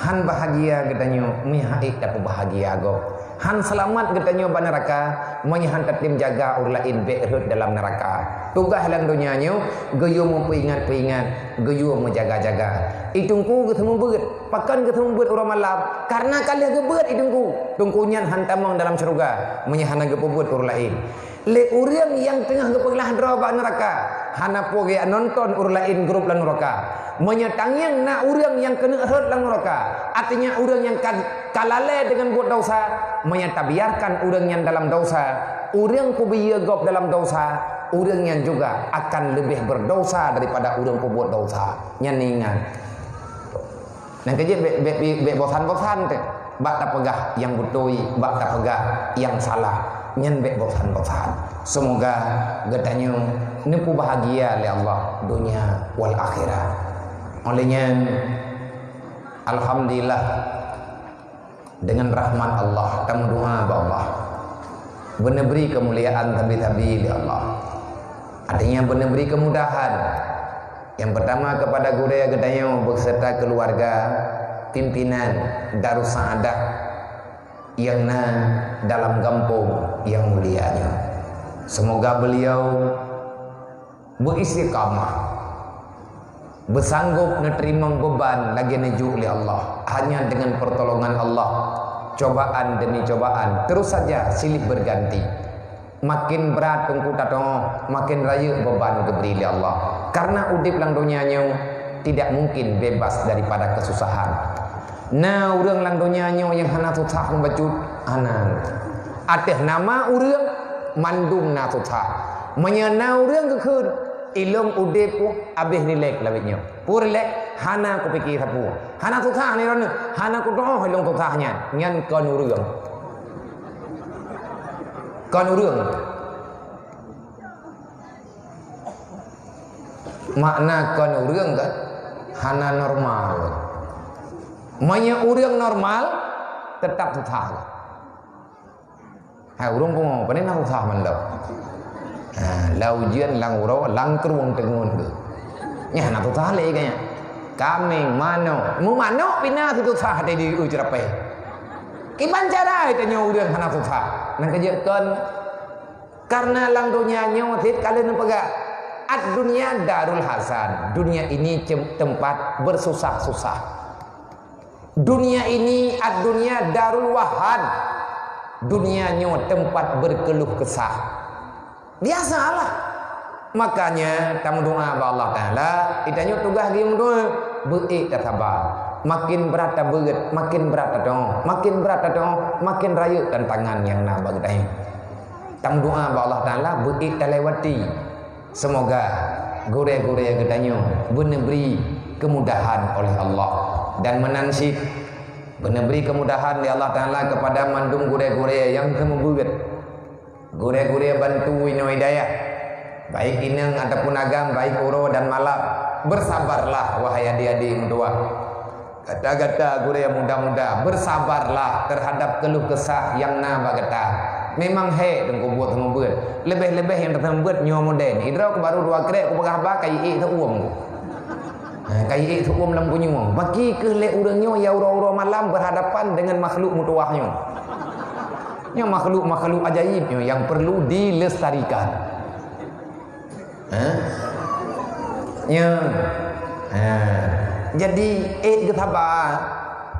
han bahagia geutanyoe meuhai tapeubahagia gob. Han seulamat geutanyoe bak neuraka, meunyoe han tatem jaga ureuëng laén bék rhot dalam neuraka. Tugaih lam donya nyoe geuyue meupeuingat-peuingat, geuyue meujaga-jaga. I Teungku geuseumeubeuet, pakon geuseumeubeuet uroe malam? Karena ka lheueh geubeuet i Teungku. Teungku nyan han tamong dalam syeuruga meunyoe hana geupeubeuet ureuëng laén. Lé ureuëng nyang teungoh geupeuglah droe bak neuraka, hana peue geujak nonton ureuëng laén grôp lam neuraka. Meunyoe tangieng na ureuëng nyang keuneuk rhot lam neuraka, artinya ureuëng nyang ka, ka lalée deungon buet desya, meunyoe tabiarkan ureuëng nyan dalam desya, ureuëng peubiyeu gob dalam desya, ureuëng nyan juga akan leubeh beudesya daripada ureuëng peubuet desya. Nyan ingat. Nyang keujeuet bék, bék, bék, bék bosan-bosan teuh bak tapeugah nyang beutôi, bak tapeugah nyang salah. Nyan bék bosan-bosan. Seumoga geutanyoe neupeubahagia lé Allah donya wal akhirah. Óh lheueh nyan, alhamdulillah, deungon rahmat Allah, tameudoá bak Allah. Beuneubri keumuliaan sabe-sabe lé Allah. Artinya, beuneubri keumudahan. Nyang peurtama, kepada gurée geutanyoe beserta keuluwarga pimpinan Darus Saadah nyang na dalam gampông nyang mulia nyoe. Seumoga beuliau beuistiqamah, beusanggob neuteurimong beuban lagée neujok lé Allah. Hanya deungon peurtolongan Allah, cobaan demi cobaan terus saja silih berganti. Makin brat teungku tateuoh, makin rayeuk beuban geubri lé Allah. Karena udeb lam donya nyoe tidak mungkin bebas daripada kesusahan. Na ureuëng lam donya nyoe nyang hana susah meubacut? Hana. Ateueh nama ureuëng, mandum na susah. Meunyoe na ureuëng geukheun, "Ilôn udeb uh habéh rilek lawét nyoe." Peue rilek? Hana kupike sapeue. Hana susah ni droeneuh. Hana kuteuoh ilôn susah nyan. Nyan kon ureuëng. Kon ureuëng. Makna kon ureuëng kan? Hana normal. Meunyoe ureuëng normal, teutap susah. Hai ureuëng pungo, pane na susah mandum. Ha, lam ujeuen, lam uroe, lam krueng teungeut geuh. Nyan na susah lé kayèe. Kaméng, manok. Meumanok pih na susah tadi u ceurapée. Kiban cara tanyoe ureuëng hana susah. Nyang keujeuet kon, karena lam donya nyoe cit ka lheueh neupeugah, "Ad-dunya darul hazan." Dunia ini cem-, tempat bersusah-susah. Dunia ini, ad-dunya darul wahan. Dunia nyoe tempat berkeluh kesah. Biasalah. Makanya, tameudoa bak Allah Taala, geutanyoe tugaih geuh meudoa, beuék tasaba. Makin brat tabeuet, makin brat tateuoh, makin brat tateuoh, makin rayeuk tantangan nyang na bak geutanyoe. Tameudoa bak Allah Taala, beuék talewati. Seumoga gurée-gurée geutanyoe beuneubri keumudahan oleh Allah. Dan meunan cit, beuneubri keumudahan lé Allah Taala keupada mandum gurée-gurée nyang seumeubeuet. Gurée-gurée bantu inoe hidayah, baik inong ataupun agam, baik uroe dan malam. Bersabarlah, wahai adik-adik meutuah. Gata-gata gurée muda-muda, bersabarlah terhadap keluh kesah nyang na bak gata. Memang hék teungku buet seumeubeuet. Leubeh-leubeh nyang teuseumeubeuet nyoe modern. Idroe ku baru dua krek kupeugah haba ka iék seuuem ku. Ha, ka iék seuuem lam kunyueng. Bagi kheueh lé ureuëng nyoe ya uroe-uroe malam berhadapan dengan makhluk meutuwah nyoe. Nyoe makhluk-makhluk ajaib nyoe yang perlu dilestarikan. Ha? Nyoe. Ha. Jadi, ék geusaba.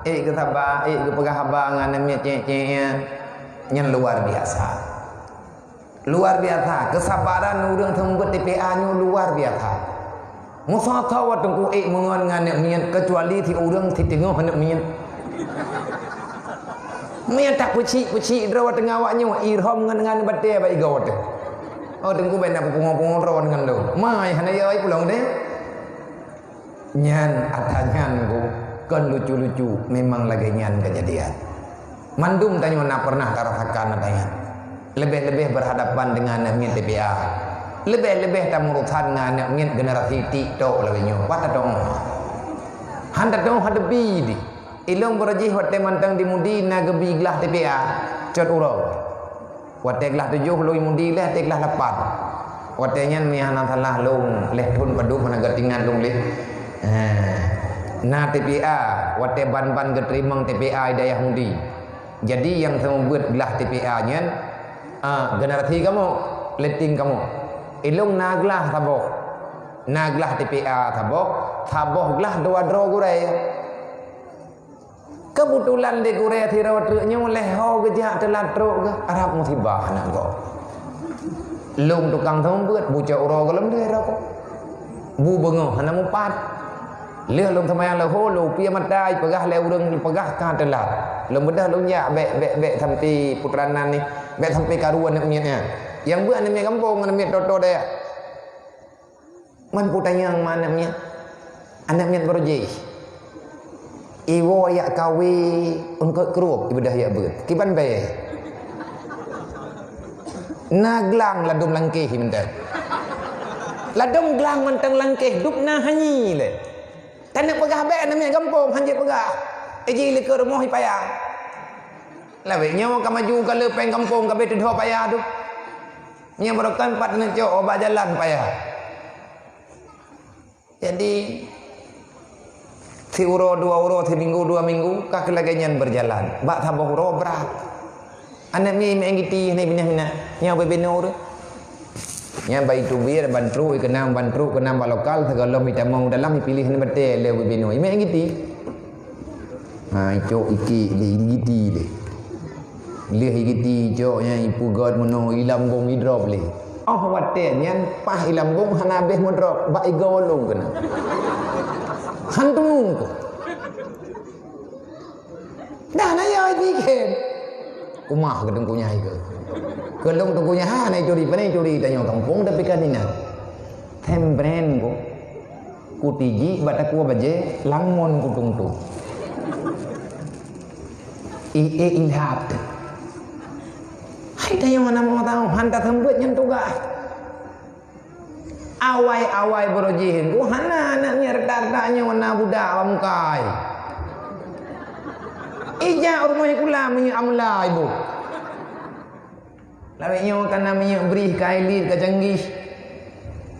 Ék geusaba, ék geupeugah haba ngon aneuk miet cék-cék nyan. Nyan luar biasa. Luar biasa. Keusabaran ureuëng seumeubeuet T P A nyoe luar biasa. Meusoe-soe watée teungku ék meungon ngon aneuk miet, keucuali si ureuëng si teungoh aneuk miet. Meunyo tapeucik-peucik droe teungoh awak nyoe, irhom ngon, ngon batée bak igoe teuh. Oh, teungku bèk na peupungo-pungo droe ngon lôn. Mai hana yo ai pulang deh. Nyan ata nyan ku kon lucu-lucu, memang lagée nyan keujadian. Mandum tanyoe na pernah tarasakan ata nyan. Leubeh-leubeh berhadapan dengan aneuk miet T P A. Leubeh-leubeh tameurusan ngon aneuk miet generasi TikTok lagée nyoe. Wah, tadong. Han tateu'oh hadeubi di. Ilôn beureuh jih watée mantong di Mudi na geubi glah T P A, cot uroe. Watée glah tujoh lôn i Mudi lé, watée glah lapan. Watée nyan meuhana salah lôn lhée thon padub hana geutingat lôn lé. Eh, na T P A, watée ban-ban geuteurimong T P A i dayah Mudi. Jadi nyang seumeubeuet glah T P A nyan, ah, generasi kamoe, leting kamoe. Ilôn na glah saboh. Na glah T P A saboh, saboh glah dua droe gurée. Keubeutulan di gurée sidroe treuk nyoe lhée ho geujak teulat trok geuh, rab musibah aneuk gob. Lôn tukang seumeubeuet, bucok uroe goh lom deuh rokok. Bu beungoh hana mupat. Lheueh lôn seumayang leuhô, lôn piep mata, ipeugah lé ureuëng, ipeugah ka teulat. Lôn beudôh lôn jak, bék, bék, bék sampai putran nan ni, bék sampai karu aneuk miet nyan. Nyang beuet aneuk miet gampông, aneuk miet toto deh. Man peue tanyong ma aneuk miet? Aneuk miet beureuh jih. Iwoe jak kawé eungkôt krueb ibeudôh jak beuet. Kiban bée. Na glang ladôm langkéh mantong. Ladôm glang mantong langkéh dub na hanyi lé. Taneuk peugah bék aneuk miet gampông hanjeuet peugah. Iji likot rumoh ipayah. Lawét nyoe ka maju ka le péng gampông ka bé teudhoe payah tu. Nyoe barokon pat neucok bak jalan payah. Jadi, siuroe dua uroe, siminggu dua minggu, ka keu lagée nyan beujalan. Bak saboh uroe brat. Aneuk miet meu'en giti hana minah-minah. Nyan bubena ureuëng. Nyan bak iteubiet ban trok, ikeunang ban trok, keunang bak lokal, sigohlom itamong dalam, ipiléh hana batée lé bubena. Meu'en giti. Ha, icok iké lé, giti lé. Lheueh igiti cok nyan ipeugét meunoe ilambong idrop lé. Oh watée nyan paih ilambong hana habéh meudrop bak igoe lôn keunan. Han teungeut ko. Dah na ya ipiké. Kumah keu teungku nyai keu. Keu lôn teungku nyai hana curi, pane curi tanyoe kampung tapi kan inan. Them brand ko. Kutiji bak takue bajée langmon kutung tu. I e ilhab teuh. Hai tanyoe hana mau tahu, han taseumeubeuet nyan tugaih. Awai-awai beureuh jih ku hana aneuk miet reutak-reutak nyoe na budak bak mukai. Ijak rumoh sikula meunyoe amla ibu. Lawét nyoe kana minyeuk brih ka elit ka canggih.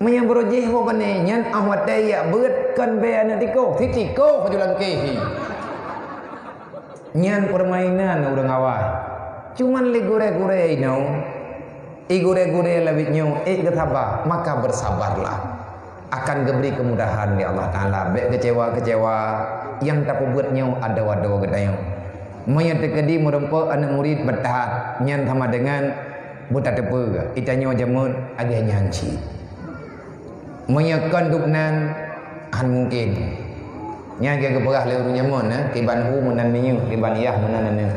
Meunyoe beureuh jih woe keunoe nyan ah watée jak beuet kon bée aneuk tikoh, si tikoh ka ju langkéh hi. Nyan peurmainan ureuëng awai. Cuman lé gurée-gurée inoe, i gurée-gurée lawét nyoe ék geusaba, maka bersabarlah. Akan geubri keumudahan lé Allah Taala. Bék keucewa-keucewa nyang tapeubuet nyoe adoe-adoe geutanyoe. Meunyoe teukeudi meurumpok aneuk murit beuthat, nyan sama deungon beutateupeue geutanyoe jameun lagée nyan cit. Meunyoe kon dubnan, han mungken. Nyan ka geupeugah lé ureuëng jameun, eh, kiban u meunan minyeuk, kiban yah meunan aneuk.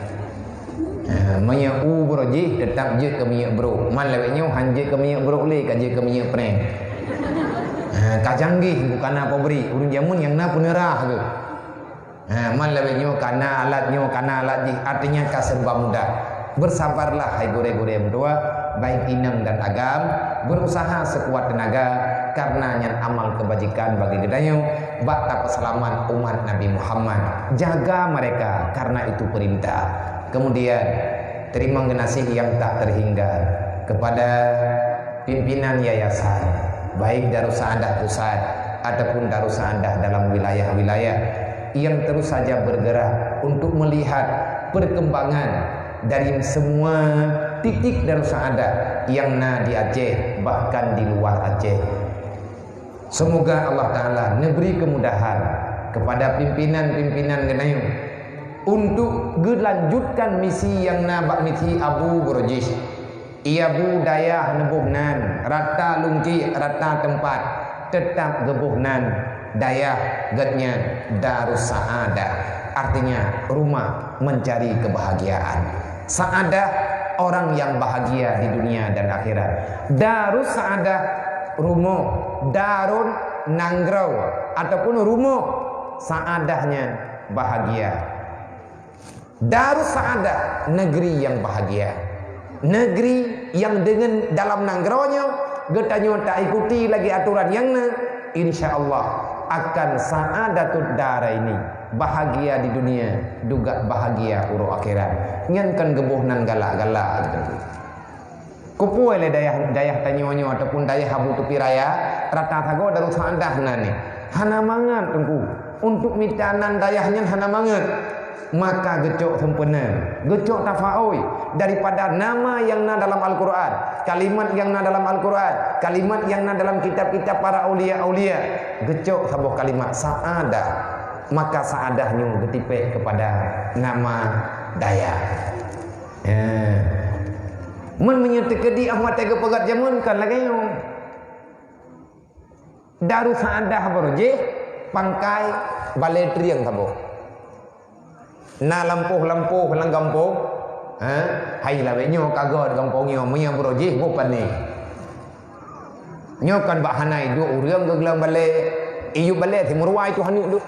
Ha, meunyoe u beureuh jih, teutap jeuet keu minyeuk brok. Man lawét nyoe han jeuet keu minyeuk brok lé, ka jeuet keu minyeuk prank. Ha, ka canggih, bukan na pabrik. Ureuëng jameun nyang na peuneurah geuh. Ha, man lawét nyoe kana alat nyoe, kana alat jih. Artinya ka serba mudah. Bersabarlah, hai gurée-gurée meutuah, baik inong dan agam, berusaha sekuat tenaga, karena nyan amal kebajikan bagi geutanyoe, bak tapeuseulamat umat Nabi Muhammad. Jaga mereka, karena itu perintah. Kemudian, terima kasih yang tak terhingga kepada pimpinan yayasan, baik Darussaadah Pusat ataupun Darussaadah dalam wilayah-wilayah yang terus saja bergerak untuk melihat perkembangan dari semua titik Darussaadah yang na di Aceh, bahkan di luar Aceh. Semoga Allah Taala neubri kemudahan kepada pimpinan-pimpinan geutanyoe untuk geulanjutkan misi nyang na bak misi Abu Beureuh jih. Ia bu dayah neuboh nan, rata lungkiek, rata teumpat, teutap geuboh nan dayah geuhnyan Darussaadah, artinya rumah mencari kebahagiaan. Saadah orang yang bahagia di dunia dan akhirat. Darussaadah rumoh, darun nanggroe ataupun rumoh saadah nyan bahagia. Darussaadah, negeri yang bahagia. Negeri yang deungon dalam nanggroe nyoe geutanyoe taikuti lagée aturan nyang na, insya Allah Akan sa'adatud daraini, bahagia di dunia, juga bahagia uroe akhirat. Nyan kan geuboh nan galak-galak gitu. Kupeue lé dayah, dayah tanyoe nyoe ataupun dayah Abu Tupi Raya, rata sagoe Darussaaddah nan nyoe. Hana mangat, Teungku. Untuk mita nan dayah nyan hana mangat. Maka geucok sempena, geucok tafaoi daripada nama nyang na dalam Al-Quran, kalimat nyang na dalam Al-Quran, kalimat nyang na dalam kitab-kitab para aulia-aulia. Geucok saboh kalimat sa'adah. Maka sa'adah nyoe geutipék keupada nama dayah. Ya. Meunyoe teukeudi Ahmad teuga peugah jameun kan lagée nyoe. Darussaaddah baroe jih pangkai balée trieng saboh. Na lampôh-lampôh lam gampông, ha? Hai lawét nyoe ka göt gampông nyoe, meunyoe baroe jih boh pané. Nyoe kan bak hana iduek ureuëng geugleueng balée, iyup balée si meuruwai tu hanyut duek.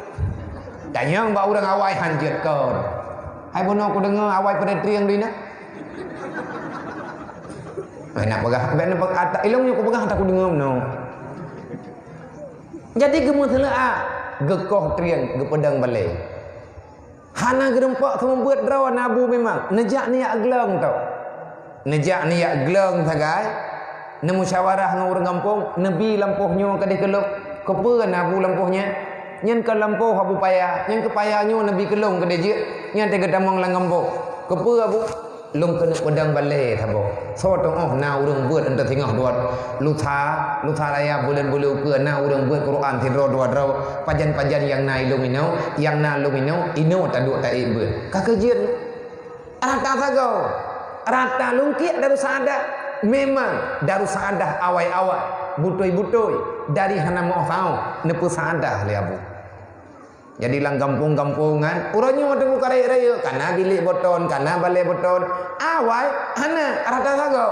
Tanyong bak ureuëng awai han jeuet kon. Hai bunoe kudeungoe awai padé trieng dina. Hai nak peugah, bèk nak peugah, ilong nyoe kupeugah tak kudeungoe bunoe. Jadi geumeuseuleuha, geukoh trieng, geupeudong balée. Hana geurumpok seumeubeuet droe na bu memang. Neujak neujak gleueng tau. Neujak neujak gleueng sagai. Neumusyawarah ngon ureuëng gampông, neubi lampôh nyoe keudeh keu lôn. Keupeue na bu lampôh nyan? Nyan keu lampôh Abu Paya, nyan keu paya nyoe neubi keu lôn keudeh jeuet. Nyan teuh geutamong lam gampông. Keupeue Abu? Lôn keuneuk peudong balée saboh. Soe teungoh na ureuëng beuet eunteuk singoh dua lusa, lusa raya buleuen-buleuen ukeue na ureuëng beuet Quran sidroe dua droe, pajan-pajan nyang na ilong inoe, nyang na long inoe, inoe taduek taék beuet. Ka keuh jeuet. Rata sagoe, rata lungkiek Darussaaddah. Memang Darussaaddah awai-awai, butôi-butôi, dari hana meu saôh neupeusadah lé Abu. Jadi lam gampông-gampông nyan, uroe nyoe teuh buka rayeuk-rayeuk, kana bilék boton, kana balée boton. Awai hana rata sagoe.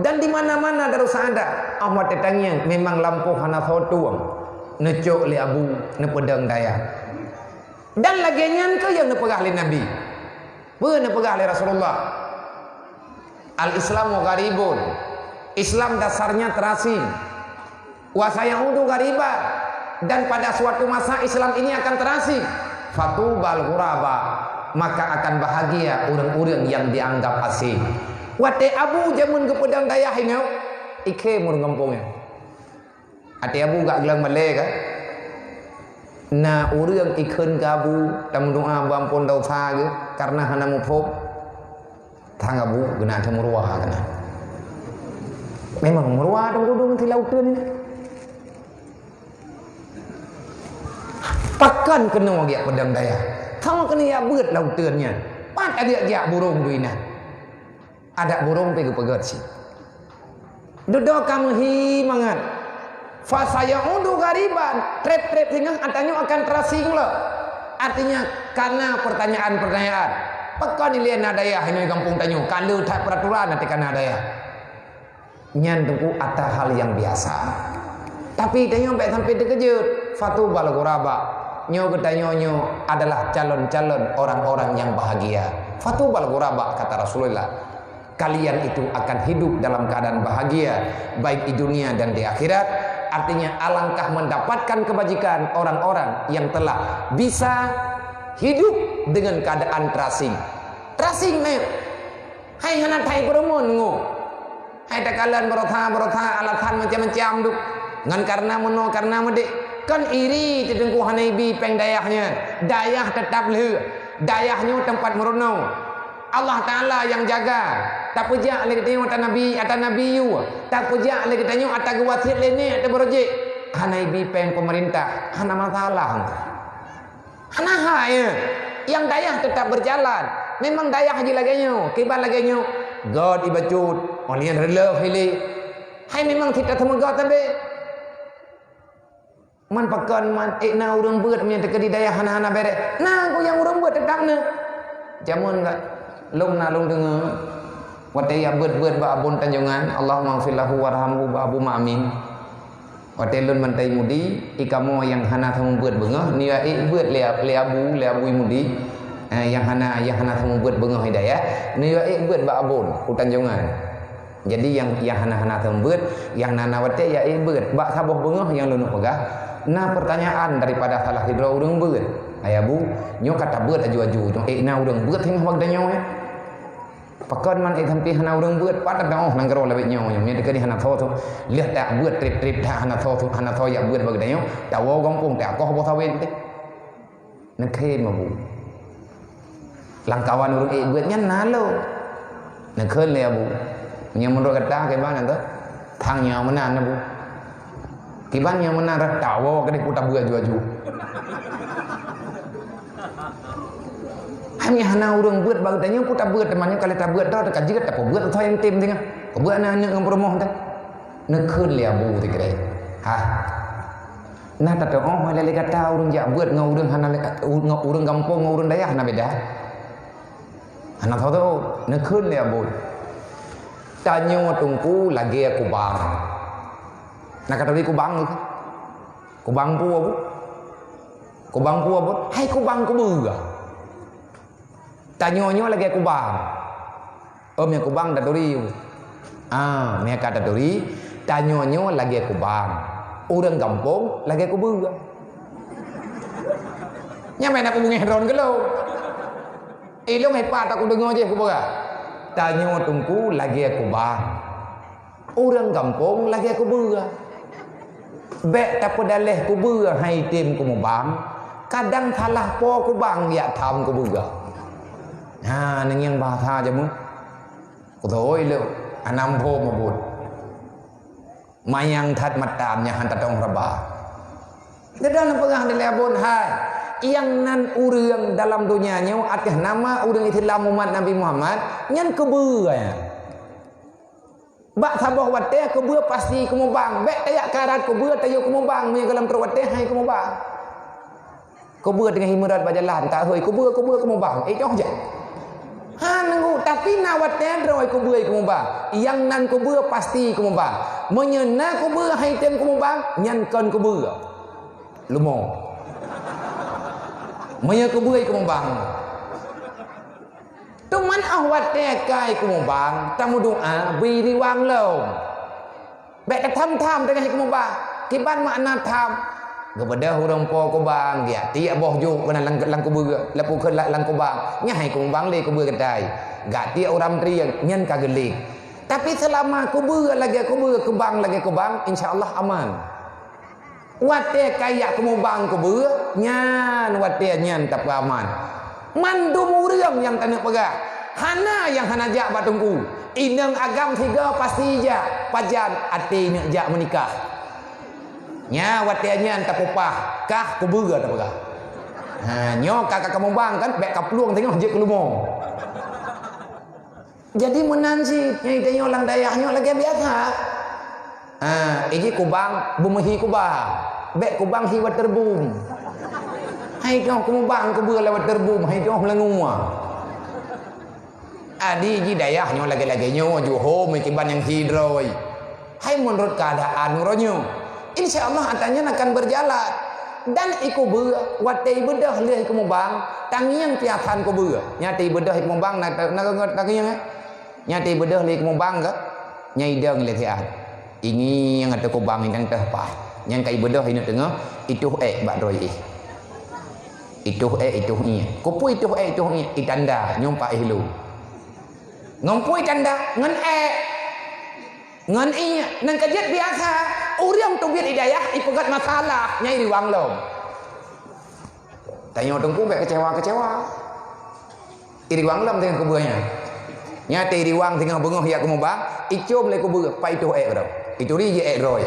Dan di mana-mana Darussaaddah, Ahmad teutangieng memang lampôh hana soe tueng. Neucok lé Abu, neupeudong dayah. Dan lagée nyan keuh nyang neupeugah lé Nabi. Peue neupeugah lé Rasulullah? Al-Islamu gharibun. Islam dasarnya terasing. Wa sayaudu ghariban, dan pada suatu masa Islam ini akan terasing. Fatubal ghuraba, maka akan bahagia ureuëng-ureuëng nyang dianggap asing. Watée Abu jameun geupeudong dayah inoe, ikhém ureuëng gampông nyan. Até Abu gak gleueng balée ka. Na ureuëng ikheun keu Abu, tameudoa beuamphon desya geuh karena hana muphom. Thang Abu geunak teumeuruwa keunan. Memang meuruwa dong-dong ti lauteun nyan. Pakon keunoe geujak peudong dayah. Thang keuneuk jak beuet lauteun nyan. Pat adak jak burông dui nyan. Adak burông pi geupeugét cit. Dudoe ka meuhi mangat. Fasayaudu ghariban, treb-treb singoh ata nyoe akan teurasing lom. Artinya, kana pertanyaan-pertanyaan. Pakon ilée na dayah inoe gampông tanyoe, ka le that peraturan até kana dayah. Nyan teungku ata hal nyang biasa. Tapi tanyoe bék sampai teukeujot. Fatubal ghuraba. Nyoe geutanyoe nyoe adalah calon-calon orang-orang yang bahagia. Fatubal ghuraba, kata Rasulullah. Kalian itu akan hidup dalam keadaan bahagia, baik di dunia dan di akhirat. Artinya, alangkah mendapatkan kebajikan orang-orang yang telah bisa hidup dengan keadaan terasing. Terasing, meh. Hai hana that peurumoh ngo. Hai takalon beureusa-beureusa alasan macam-macam duek. Ngon karena meunoe, karena meudéh. Kon iri teuh teungku hana ibi péng dayah nyan. Dayah teutap lheueh. Dayah nyoe teumpat meurunoe. Allah Taala nyang jaga. Tapeujak lé geutanyoe ata nabi, ata nabi yue. Tapeujak lé geutanyoe ata geuwasiet lé nék teuh beureujeuk. Hana ibi péng peumeurintah. Hana masalah. Hana hai, eh. Nyang dayah teutap beujalan. Memang dayah jih lagée nyoe, kiban lagée nyoe. Göt ibacut, oh nyan reulôh ilée. Hai memang sit tateumeugot sabe. Man pakon man, ék na ureuëng beuet meunyoe teukeudi dayah hana-hana béreh. Na ku nyang ureuëng beuet teutap na. Jameun ka lôn na lôn deungoe. Watée jak beuet-beuet bak Abon Tanjongan, Allahumma ighfir lahu warhamhu, bak Abu Ma'min. Watée lôn mantong i Mudi, i kamoe nyang hana seumeubeuet beungoh, neujak ék beuet lé, lé Abu, lé Abu i Mudi, eh, nyang hana, nyang hana seumeubeuet beungoh i dayah, neujak ék beuet bak Abon, u Tanjongan. Jadi nyang, nyang hana-hana seumeubeuet, nyang na-na watée jak ék beuet, bak saboh beungoh nyang lôn peugah, Na pertanyaan daripada salah sidroe ureuëng beuet. "Hai Abu, nyoe ka tabeuet aju-aju, nyoe ék na ureuëng beuet singoh bak tanyoe, eh? Pakon man ék sampoe hana ureuëng beuet, pat teuh nanggroe lawét nyoe, nyoe meukeudeh hana soe-soe. Lheueh tabeuet trép-trép that hana soe-soe, hana soe jak beuet bak tanyoe, tawoe gampông takoh boh sawét teuh." Neukhém Abu. Lam kawan ureuëng ék beuet nyan na lom. Neukheun lé Abu. Meunyoe meunurot gata kiban nyan teuh, thang nyoe meunan Abu. Kiban nyoe meunan rot tawoe keudeh peue tabeuet aju-aju. Hai meunyoe hana ureuëng beuet bak tanyoe peue tabeuet, teuma nyoe ka lheueh tabeuet droe teuka jeuet tapeubeuet soe nyang tem singoh. Peubeuet aneuëk-aneuëk ngon peurumoh teuh. Neukheun lé Abu teuh keudeh. Hah. Na tateuoh lé gata ureuëng jak beuet ngon ureuëng hana lé, ngon ureuëng gampông ngon ureuëng dayah na beda? Hana teuoh, neukheun lé Abu. Tanyoe Teungku lagée kubang. Na ka turi kubang? Kubang peue Abu? Kubang peue Abu? Hai kubang kubeue. Tanyoe nyoe lagée kubang. Oh, meunyoe kubang taturi. Ah, meunyoe ka taturi, tanyoe nyoe lagée kubang. Ureuëng gampông lagée kubeue. Nyan meunan aku beungéh droen geulom. Ilong hebat aku deungoe jih kubeue. Tanyoe Teungku lagée kubang. Ureuëng gampông lagée kubeue. Bék tapeudaleh kubeue hai tem kumubang, kadang salah po kubang jak tham kubeue. Ha, neungieng bahasa jameun. Kutoe lé, anam pho mabot. Manyang that mata nyan han tatong raba. Geudan peugah dilée abon hai, nyang nan ureuëng dalam donya nyoe ateueh nama ureuëng Islam umat Nabi Muhammad, nyan kubeue nyan. Bak saboh watée kubeue pasti kumubang. Bék tajak karat kubeue tayue kumubang meunyoe gohlom trok watée hai kumubang. Kubeue teungoh imeurot bak jalan, tak hôi kubeue, kubeue kumubang. Eh, nyoe jak. Ha, nunggu, tapi na watée droe kubeue kumubang. Nyang nan kubeue pasti kumubang. Meunyoe na kubeue hai tem kumubang, nyan kon kubeue. Lumo. Meunyoe kubeue kumubang. Teuma óh watée kai kumubang, tameudoá bri riwang lom. Bék tatham-tham teungoh kumubang. Kiban makna tham? Geubeudôh ureuëng po kubang, geutiek boh jôk keunan lam, lam kubeue, leupeu keu lam kubang. Nyan hai kumubang lé kubeue geutai. Geutiek uram trieng, nyan ka geulék. Tapi seulama kubeue lagée kubeue, kubang lagée kubang, insya Allah aman. Watée kajak kumubang kubeue, nyan watée nyan tapeuaman. Mandum ureuëng nyang taneuk peugah, hana nyang hana jak bak teungku. Inong agam sigoe pasti jak, pajan até neuk jak meunikah. Nyan watée nyan tapeupah, kah kubeue tapeugah. Ha, nyoe ka, ka kumubang kan, bék kaplueng teungoh jeuet keu lumo. Jadi meunan cit, nyang tanyoe lam dayah nyoe lagée biasa. Ha, iji kubang, beumeuhi kubang. Bék kubang hi waterboom. Hai keuh kumubang kubeue lé waterboom, hai keuh meulangua. Adi iji dayah nyoe lagée-lagée nyoe, juho meukiban nyang hi droe. Hai meunurot keuadaan uroe nyoe, insya Allah atra nyan akan berjalan. Dan ikubeue, watée ibeudôh lheueh kumubang, tangieng piasan kubeue. Nyang teuibeudôh ikumubang na, na, na, tangieng, eh? Nyang teuibeudôh lheueh kumubang ka? Nyang idong lé siat. Ingieng ateueh kubang nyang teuh paih. Nyang ka ibeudôh ineuk teungoh, ituh ék bak droe ih. Ituh ék, ituh ié. Kupeue ituh ék, ituh ié? Itanda, nyoe pat ih lôn. Ngon peue tanda? Ngon ék. Ngon ié, nyan ka jeuet biasa. Ureuëng teubiet i dayah ipeugét masalah, nyan iriwang lom. Tanyoe teungku bék keucewa-keucewa. Iriwang lom teungoh kubeue nyan. Nyan teuh iriwang teungoh beungoh jak kumubang, icôm lé kubeue, pat ituh ék droe. Ituri jih ék droe.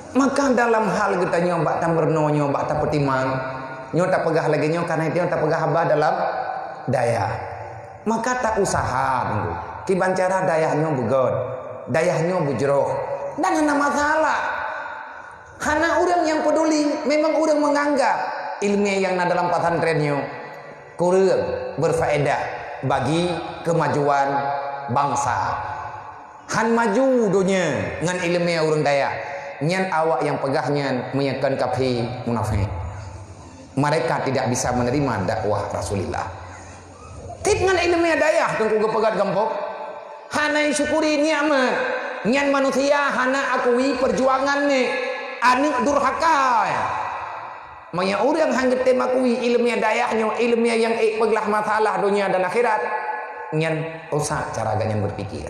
Maka dalam hal geutanyoe bak tameurunoe nyoe bak tapeutimang, nyoe tapeugah lagée nyoe karna tanyoe tapeugah haba dalam dayah. Maka ta-usaha teungku, kiban cara dayah nyoe beugét, dayah nyoe beujroh, dan hana masalah. Hana ureuëng nyang peuduli, memang ureuëng meunganggab iéleumé nyang na dalam pesantren nyoe kureueng berfaedah bagi keumajuan bansa. Han maju donya ngon iéleumé ureuëng dayah, nyan awak nyang peugah nyan meunyoe kon kafé munafék. Mereka tidak bisa menerima dakwah Rasulullah. Tieb ngon iéleumé dayah teungku geupeugét gampông, hana isyukuri nikmat. Nyan manusia hana akui perjuangan nèk, aneuk durhaka. Meunyoe ureuëng han geutem akui iéleumé dayah nyoe, iéleumé nyang ék peuglah masalah donya dan akhirat, nyan rusak cara geuhnyan berpikir.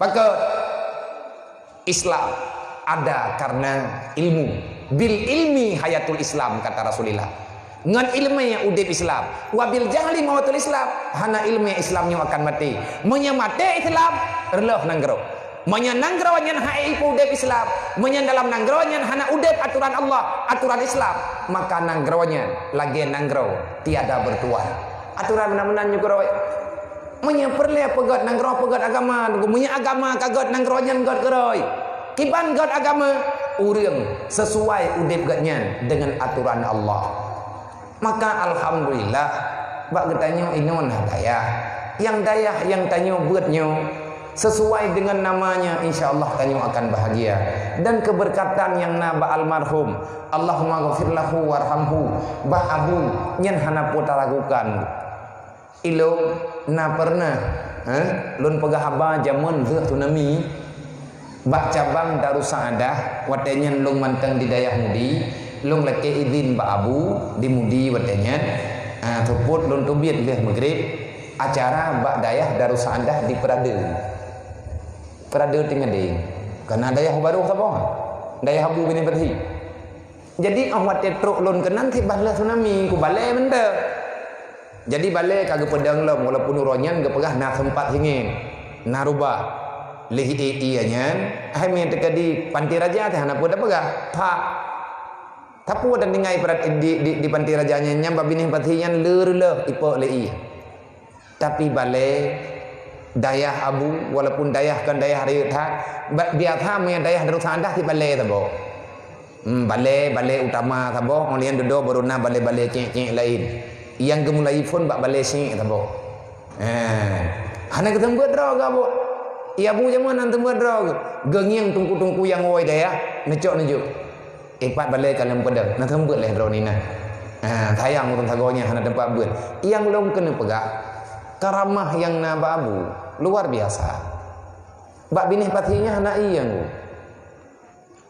Pakon? Islam ada karena ilmu. Bil ilmi hayatul Islam, kata Rasulullah. Ngon iéleumé udeb Islam. Wa bil jahli mautul Islam. Hana iéleumé Islam nyoe akan maté. Meunyoe maté Islam, reuloh nanggroe. Meunyoe nanggroe nyan hana ipo udeb Islam, meunyoe dalam nanggroe nyan hana udeb aturan Allah, aturan Islam, maka nanggroe nyan lagée nanggroe tiada bertuan. Aturan meunan-meunan nyoe keurôi. Meunyoe peureulée peugét nanggroe peugét agama, meunyoe agama ka gét nanggroe nyan gét keurôi. Kiban gét agama, ureuëng sesuai udeb geuhnyan dengan aturan Allah. Maka alhamdulillah, bak geutanyoe inoe na dayah. Nyang dayah nyang tanyoe beuet nyoe sesuai dengan namanya, insya Allah tanyoe akan bahagia. Dan keberkatan nyang na bak almarhum, Allahumma ghafir lahu warhamhu, bak Abu, nyan hana peue taragukan. Ilôn na peureunah, eh, lôn peugah haba jameun lheueh tsunami, bak cabang Darussaadah, watée nyan lôn mantong di Dayah Mudi, lôn lakée idhin bak Abu di Mudi watée nyan, ah, seupôt lôn teubiet lheueh Maghrib, acara bak dayah Darussaadah di Peurade. Peurade Teungadeng. Ka na dayah barô saboh, dayah Abu Binéh Peuthi. Jadi, óh watée trok lôn keunan, cit bah lheueh tsunami, ku balée mantong. Jadi, balée ka geupeudong lom, walaupun uroe nyan geupeugah na seumpat singieng, na rubah. Lheueh ié-ié nyan, hai mé teuka di Panti Raja teuh hana peue tapeugah. That. Tapeue dan tinggai di, di, di Panti Raja nyan, nyan bak Binéh Peuthi nyan le reuloh ipok lé ié. Tapi balée dayah Abu, walaupun dayah kon dayah rayeuk that, ba-, biasa meunyoe dayah Darussaadah cit balée saboh. Hmm, balée, balée utama saboh, óh lheueh nyan dudoe baru na balée-balée cék-cék laén. Nyang geumulai phon bak balée cék saboh. Eh, hana geuseumeubeuet droe geuh Abu. Ié Abu jameun hana seumeubeuet droe geuh. Geungieng teungku-teungku nyang woe dayah, neucok neujok. Eh, pat balée ka lheueh peudong, na seumeubeuet lé droeneuh na. Ha, sayang ureuëng sagoe nyan hana teumpat beuet. Nyang lôn keuneuk peugah, karamah nyang na bak Abu luar biasa. Bak Binéh Peuthi nyan hana ié nyang gu.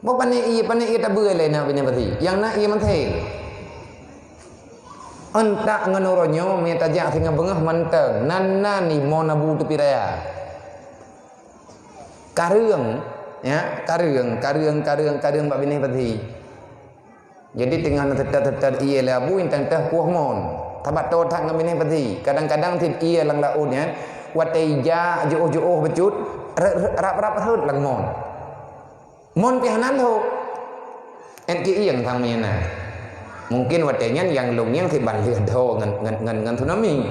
Boh pané ié, pané ié tabeue lé na Binéh Peuthi. Nyang na ié maté. Euntak ngon uroe nyoe, meunyoe tajak singoh beungoh mantong, nan-nan imon Abu Teupiraya. Kareueng, ya, kareueng, kareueng, kareueng, kareueng bak Binéh Peuthi. Jadi teungoh na teutot-teutot ié lé Abu, intan teuh kueh mon. Sabat toe that ngon Binéh Peuthi. Kadang-kadang cit ié lam laôt nyan, watée ija jiôh-jiôh bacut, re-, re-, rab-rab rhot lam mon. Mon pih hana lhok. Ét keu ié nyang sang meunyan na. Mungken watée nyan nyang lôn ngieng cit ban lheueh dho ngon, ngon, ngon, ngon tsunami.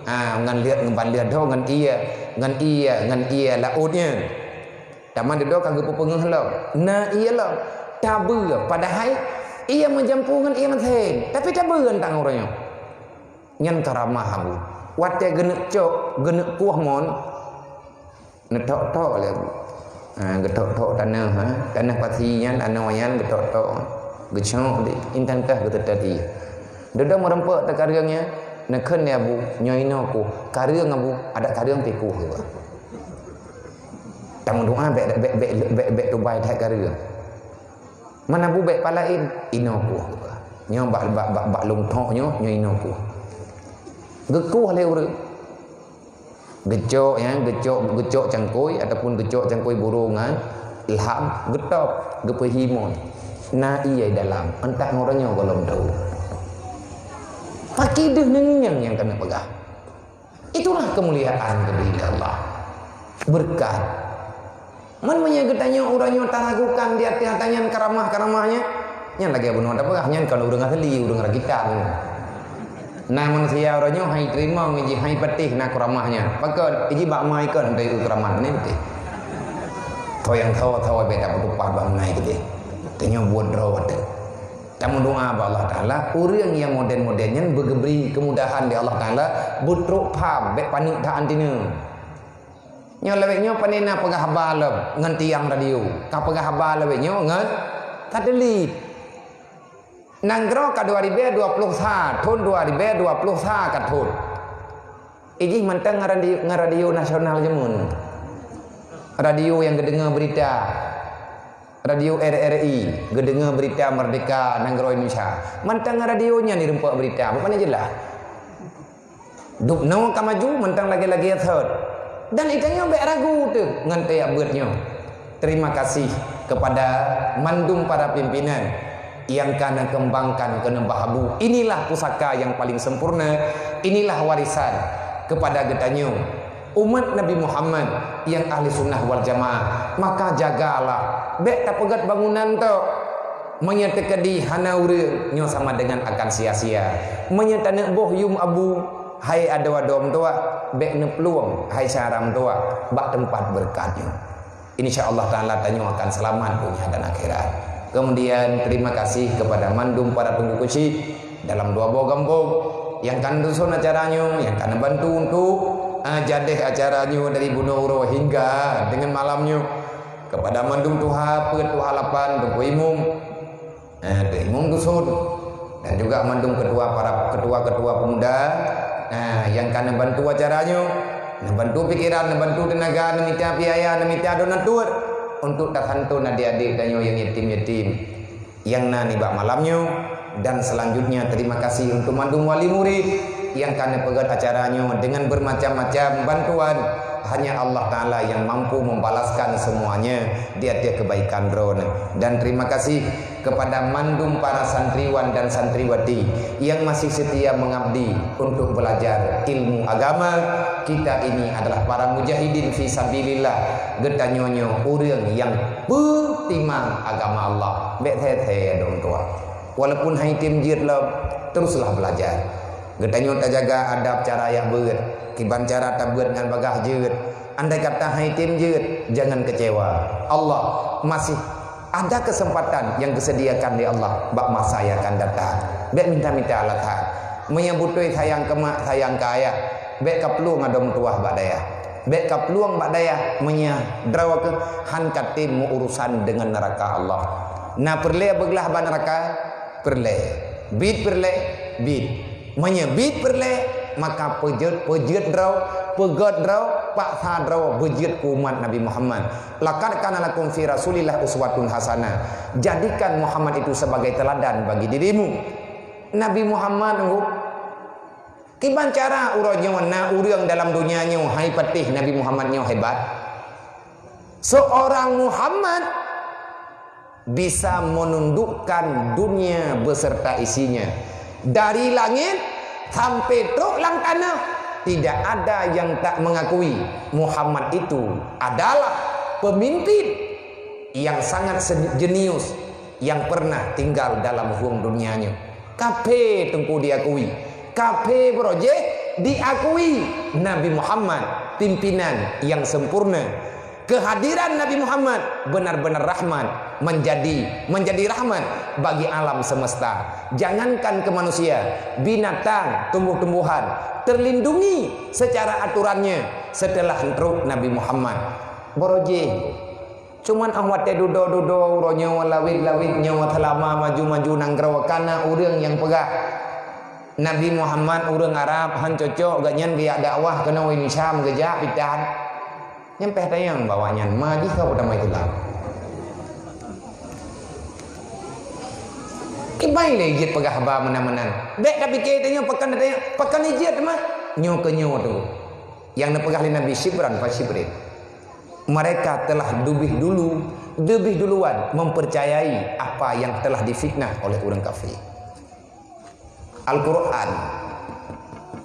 Ha, ngon lheueh, ban lheueh dho ngon ié, ngon ié, ngon ié laôt nyan. Teuma dudoe ka geupeupeungeut lom. Na ié lom. Tabeue, padahai ié meujampu ngon ié meusén. Tapi tabeue euntak uroe nyoe. Nyan karamah Abu. Watée geuneuk cok, geuneuk kueh mon, neutok-tok lé Abu. Ha, geutok-tok tanoh, ha. Tanoh pasi nyan, anoe nyan geutok-tok. Geucok di, intan teuh geuteutot ié. Dudoe meurumpok teuh kareueng nyan, neukheun lé Abu, nyoe inoe kueh. Kareueng Abu, adak kareueng pih kueh. Tameudoá bék, bék, bék, bék, bék tubai that kareueng. Man Abu bék palaén, inoe kueh. Nyoe bak, bak, bak, bak lôn thok nyoe, nyoe inoe kueh. Geukueh lé ureuëng. Geucok, ya, geucok, geucok cangkôi ataupun geucok cangkôi burông nyan, lham, geutôb, geupeuhi mon. Na ié dalam, euntak uroe nyoe gohlom dho. Pakri deuh neungieng nyang keuneuk peugah. Itulah kemuliaan geubri lé Allah. Beureukat. Man meunyoe geutanyoe uroe nyoe taragukan di ateueh ata nyan karamah-karamah nyan, nyan lagée bunoe tapeugah nyan kon ureuëng asli, ureuëng rakitan. Na manusia uroe nyoe hai teurimong iji hai patéh na karamah nyan. Pakon? Iji bak ma ikon hana tayue karamah ni patéh. Tho nyang tho, tho bék tapeutupat bak meunai keudeh. Tanyoe buet droe watée. Tameudoá bak Allah Taala, ureuëng nyang modern-modern nyan beugeubri keumudahan lé Allah Taala, beutrok pham, bék paneuk that anteuna. Nyoe lawét nyoe pane na peugah haba lom ngon tiang radio, ka peugah haba lawét nyoe ngon satelit. Nanggroe ka dua ribée dua ploh sa, thon dua ribée dua ploh sa ka thon. Ijih mantong ngon radio, ngon radio nasional jameun. Radio nyang geudeungoe beurita, radio R R I, geudeungoe beurita meurdeka nanggroe Indonesia. Mantong radio nyan jirumpok beurita, bukan jeulaih. Dubnoe ka maju, mantong lagée-lagée thot. Dan geutanyoe bék ragu teuh ngon teuyak beuet nyoe. Terima kasih kepada mandum para pimpinan nyang ka neukeumbangkan keuneubah bu. Inilah pusaka yang paling sempurna, inilah warisan kepada geutanyoe. Umat Nabi Muhammad nyang ahli sunnah wal jamaah, maka jagalah. Bék tapeugét bangunan tok. Meunyoe teukeudi hana ureuëng, nyoe sama dengan akan sia-sia. Meunyoe taneuk boh yuem abu, hai adoe-adoe meutuwah, bék neuplueng, hai syara meutuwah, bak teumpat beureukat nyoe. Insya Allah Ta'ala tanyoe akan seulamat donya dan akhirat. Kemudian, terima kasih kepada mandum para teungku keuchik dalam dua boh gampông nyang ka neutuson acara nyoe, nyang ka neubantu untuk, ah, jadeh acara nyoe dari bunoe uroe hingga deungon malam nyoe. Kepada mandum tuha peuet, tuha lapan, teungku imum, eh, teungku imum dusun, dan juga mandum ketua, para ketua-ketua pemuda, eh, nyang ka neubantu acara nyoe, neubantu pikiran, neubantu teunaga, neumita biaya, neumita donatur untuk tasantun adik-adik tanyoe nyang yatim-yatim nyang na nibak malam nyoe, dan selanjutnya terima kasih untuk mandum wali murid nyang ka neupeugét acara nyoe dengan bermacam-macam bantuan. Hanya Allah Ta'ala yang mampu membalaskan semuanya di atas kebaikan droeneuh. Dan terima kasih kepada mandum para santriwan dan santriwati yang masih setia mengabdi untuk belajar ilmu agama. Kita ini adalah para mujahidin fi sabilillah. Geutanyoe nyoe ureuëng nyang peutimang agama Allah. Bék thee-thee dong tuan. Walaupun hai tem jeuet lom, teruslah belajar. Geutanyoe tajaga adab cara jak beuet, kiban cara tabeuet ngon bagaih jeuet. Andai kata hai tem jeuet, jangan kecewa. Allah masih ada kesempatan yang disediakan di Allah bak masa yang akan datang. Bék minta-minta alasan. Meunyoe beutôi sayang keu mak, sayang keu ayah, bék kaplueng adoe meutuwah bak dayah. Bék kaplueng bak dayah meunyoe droe keuh han katem meu-urusan deungon neuraka Allah. Na peureulée beuglah bak neuraka? Peureulée. Biet peureulée? Biet. Meunyoe biet peureulée, maka peujeuet, peujeuet droe, peugét droe, paksa droe beujeuet keu umat Nabi Muhammad. "Laqad kana lakum fi Rasulillah uswatun hasanah." Jadikan Muhammad itu sebagai teladan bagi dirimu. Nabi Muhammad, nunggu. Kiban cara uroe nyoe na ureuëng dalam donya nyoe hai patéh Nabi Muhammad nyoe hebat? Seorang Muhammad bisa menundukkan dunia beserta isinya. Dari langit sampai trok lam tanah, tidak ada yang tak mengakui Muhammad itu adalah pemimpin yang sangat sen-, jenius yang pernah tinggal dalam hueng dunia nyoe. Kaphé teungku diakui, kaphé beurojéh diakui Nabi Muhammad, pimpinan yang sempurna. Kehadiran Nabi Muhammad benar-benar rahmat, menjadi, menjadi rahmat bagi alam semesta. Jangankan ke manusia, binatang, tumbuh-tumbuhan terlindungi secara aturannya setelah trok Nabi Muhammad. Beurojéh. Cuman 'oh watée dudoe-dudoe uroe nyoe, lawét-lawét nyoe, seulama maju-maju nanggroe, kana ureuëng nyang peugah Nabi Muhammad ureuëng Arab, han cocok gobnyan geujak dakwah keunoe Indonesia, meugeujak pitan. Nyan péh tanyong bak awaknyan, ma jih soe peutama Islam? Kiban lé jeuet peugah haba meunan-meunan. Bék tapike tanyoe pakon, tanyoe pakon jeuet mah. Nyoe keu nyoe tu. Nyang neupeugah lé Nabi, "Syibran fa syibrin." Mereka telah lebih dulu, lebih duluan mempercayai apa yang telah difitnah oleh ureuëng kafir. Al-Quran.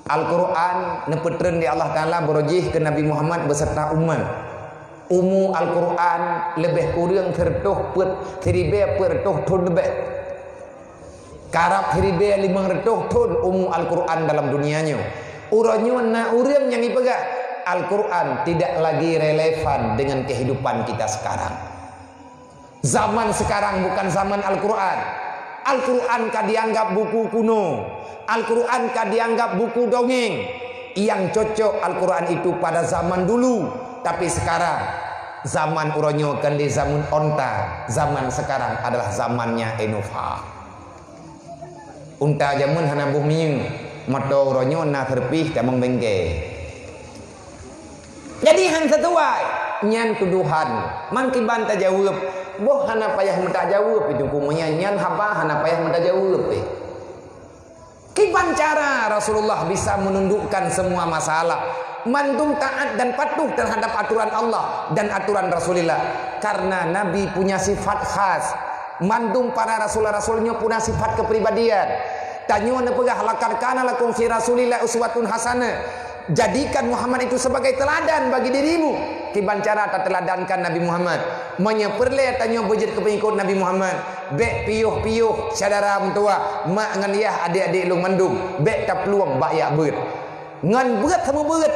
Al-Quran neupeutreun di Allah Ta'ala beurojih keu Nabi Muhammad beserta umat. Umu Al-Quran leubeh kureueng sireutôh peuet, siribée peuet reutôh thon leubeh. Karab siribée limong reutôh thon umu Al-Quran dalam dunia nyoe. Uroe nyoe na ureuëng nyang jipeugah, Al-Quran tidak lagi relevan dengan kehidupan kita sekarang. Zaman sekarang bukan zaman Al-Quran. Al-Quran ka dianggap buku kuno. Al-Quran ka dianggap buku dongeng. Yang cocok Al-Quran itu pada zaman dulu. Tapi sekarang, zaman uroe nyoe kon lé zaman onta. Zaman sekarang adalah zamannya Innova. Unta jameun hana boh minyeuk, moto uroe nyoe na servis tamong bengke. Jadi han sesuai. Nyan tuduhan. Mangkiban tajaweueb? Boh hana payah meutajaweueb itu, meunyan nyan haba hana payah meutajaweueb, eh. Kiban cara Rasulullah bisa menundukkan semua masalah? Mandum taat dan patuh terhadap aturan Allah dan aturan Rasulullah. Karena Nabi punya sifat khas. Mandum para rasul-rasul nyoe punya sifat kepribadian. Tanyoe neupeugah, "Laqad kana lakum fi Rasulillah uswatun hasanah." Jadikan Muhammad itu sebagai teladan bagi dirimu. Kiban cara tateladankan Nabi Muhammad? Meunyoe peureulée tanyoe beujeuet keu peungikot Nabi Muhammad, bék piôh-piôh syedara meutuwah, mak ngon yah, adik-adik lôn mandum, bék taplueng bak yak beuet. Ngon beuet seumeubeuet,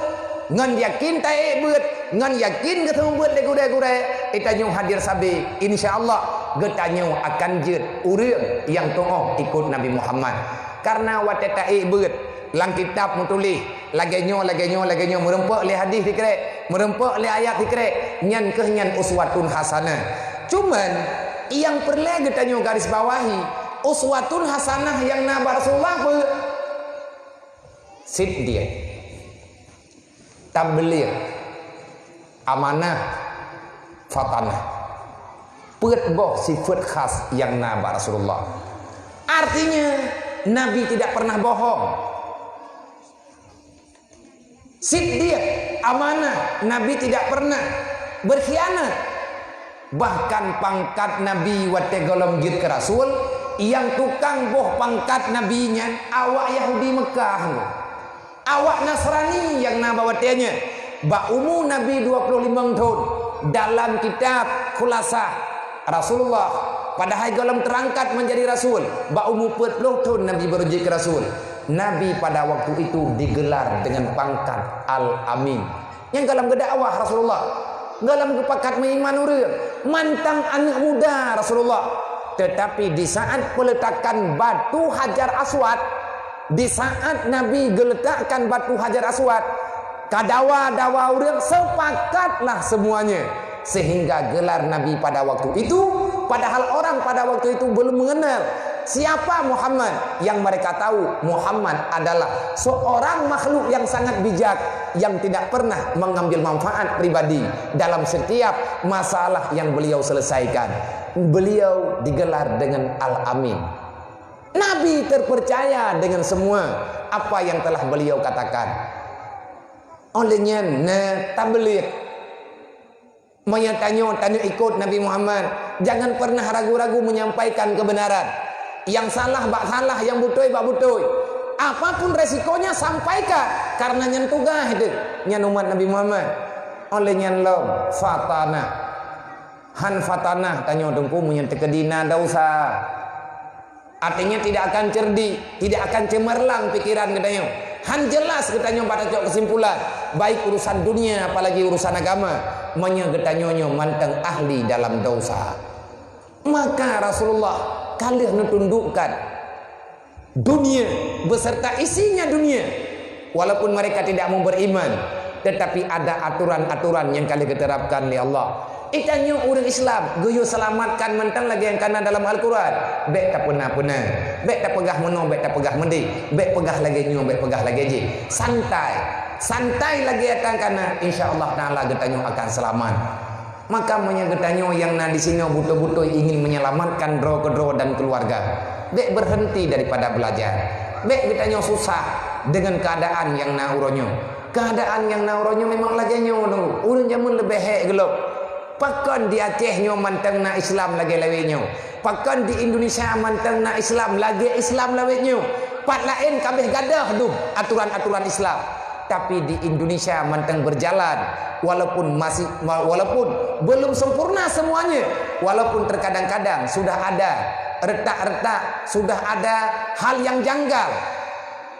ngon yakin taék beuet, ngon yakin geuseumeubeuet lé gurée-gurée, eh, tanyoe hadir sabe, insya Allah geutanyoe akan jeuet ureuëng nyang tuoh ikot Nabi Muhammad. Karena watée taék beuet, lam kitab meutuléh, lagée nyoe, lagée nyoe, lagée nyoe, meurumpok lé hadis sikrek, meurumpok lé ayat sikrek, nyan kheueh nyan uswatun hasanah. Cuman, nyang peureulée geutanyoe garis bawahi, uswatun hasanah nyang na bak Rasulullah peue? Siddiq, tabligh, amanah, fatanah. Peuet boh sifat khas nyang na bak Rasulullah. Artinya, Nabi tidak pernah bohong. Siddiq, amanah, Nabi tidak pernah berkhianat. Bahkan pangkat Nabi watée gohlom jeuet keu rasul, nyang tukang boh pangkat Nabi nyan awak Yahudi Meukah. Awak Nasrani nyang na bak watée nyan, bak umu Nabi dua ploh limong thon, dalam kitab Khulasah Rasulullah, padahai gohlom teurangkat menjadi rasul, bak umu peuet ploh thon Nabi baru jeuet keu rasul. Nabi pada waktu itu digelar dengan pangkat Al-Amin. Nyang gohlom geudakwah Rasulullah, gohlom geupakat meuiman ureuëng, mantong aneuëk muda Rasulullah. Tetapi di saat peletakan batu Hajar Aswad, di saat Nabi geuletakkan batu Hajar Aswad, kadawa-dawa ureuëng sepakatlah semuanya. Sehingga gelar Nabi pada waktu itu, padahal orang pada waktu itu belum mengenal siapa Muhammad. Yang mereka tahu, Muhammad adalah seorang makhluk yang sangat bijak, yang tidak pernah mengambil manfaat pribadi dalam setiap masalah yang beliau selesaikan. Beliau digelar dengan Al-Amin. Nabi terpercaya dengan semua apa yang telah beliau katakan. Oleh nyan, na tabligh. Meunyoe tanyoe, tanyoe ikot Nabi Muhammad, jangan pernah ragu-ragu menyampaikan kebenaran. Nyang salah bak salah, nyang beutôi bak beutôi. Apapun resikonya, sampaikan, karena nyan tugaih teuh nyan umat Nabi Muhammad. Oleh nyan lom, fatanah. Han fatanah tanyoe Teungku meunyoe teukeudi na desya. Artinya tidak akan cerdik, tidak akan cemerlang pikiran geutanyoe. Han jelas geutanyoe bak tacok kesimpulan, baik urusan dunia apalagi urusan agama, meunyoe geutanyoe nyoe mantong ahli dalam desya. Maka Rasulullah ka lheueh neutundukkan dunia beserta isinya dunia. Walaupun mereka tidak mau beriman, tetapi ada aturan-aturan nyang ka lheueh geuterapkan lé Allah. Geutanyoe ureuëng Islam geuyue selamatkan mantong lagée nyang kana dalam Al-Quran. Bék tapeuna-peuna, bék tapeugah meunoe, bék tapeugah meudéh, bék peugah lagée nyoe, bék peugah lagée jéh. Santai, santai lagée nyang kana, insya Allah Taala geutanyoe akan selamat. Maka meunyoe geutanyoe nyang na disinoe beutôi-beutôi ingin menyelamatkan droe keudroe dan keluarga, bék berhenti daripada belajar. Bék geutanyoe susah dengan keadaan nyang na uroe nyoe. Keadaan nyang na uroe nyoe memang lagée nyoe, ureuëng jameun leubeh hék gohlom. Pakon di Aceh nyoe mantong na Islam lagée lawét nyoe? Pakon di Indonesia mantong na Islam lagée Islam lawét nyoe? Pat laén kabeh gadôh dum aturan-aturan Islam. Tapi di Indonesia mantong berjalan, walaupun masih, walaupun belum sempurna semuanya, walaupun terkadang-kadang sudah ada retak-retak, sudah ada hal yang janggal.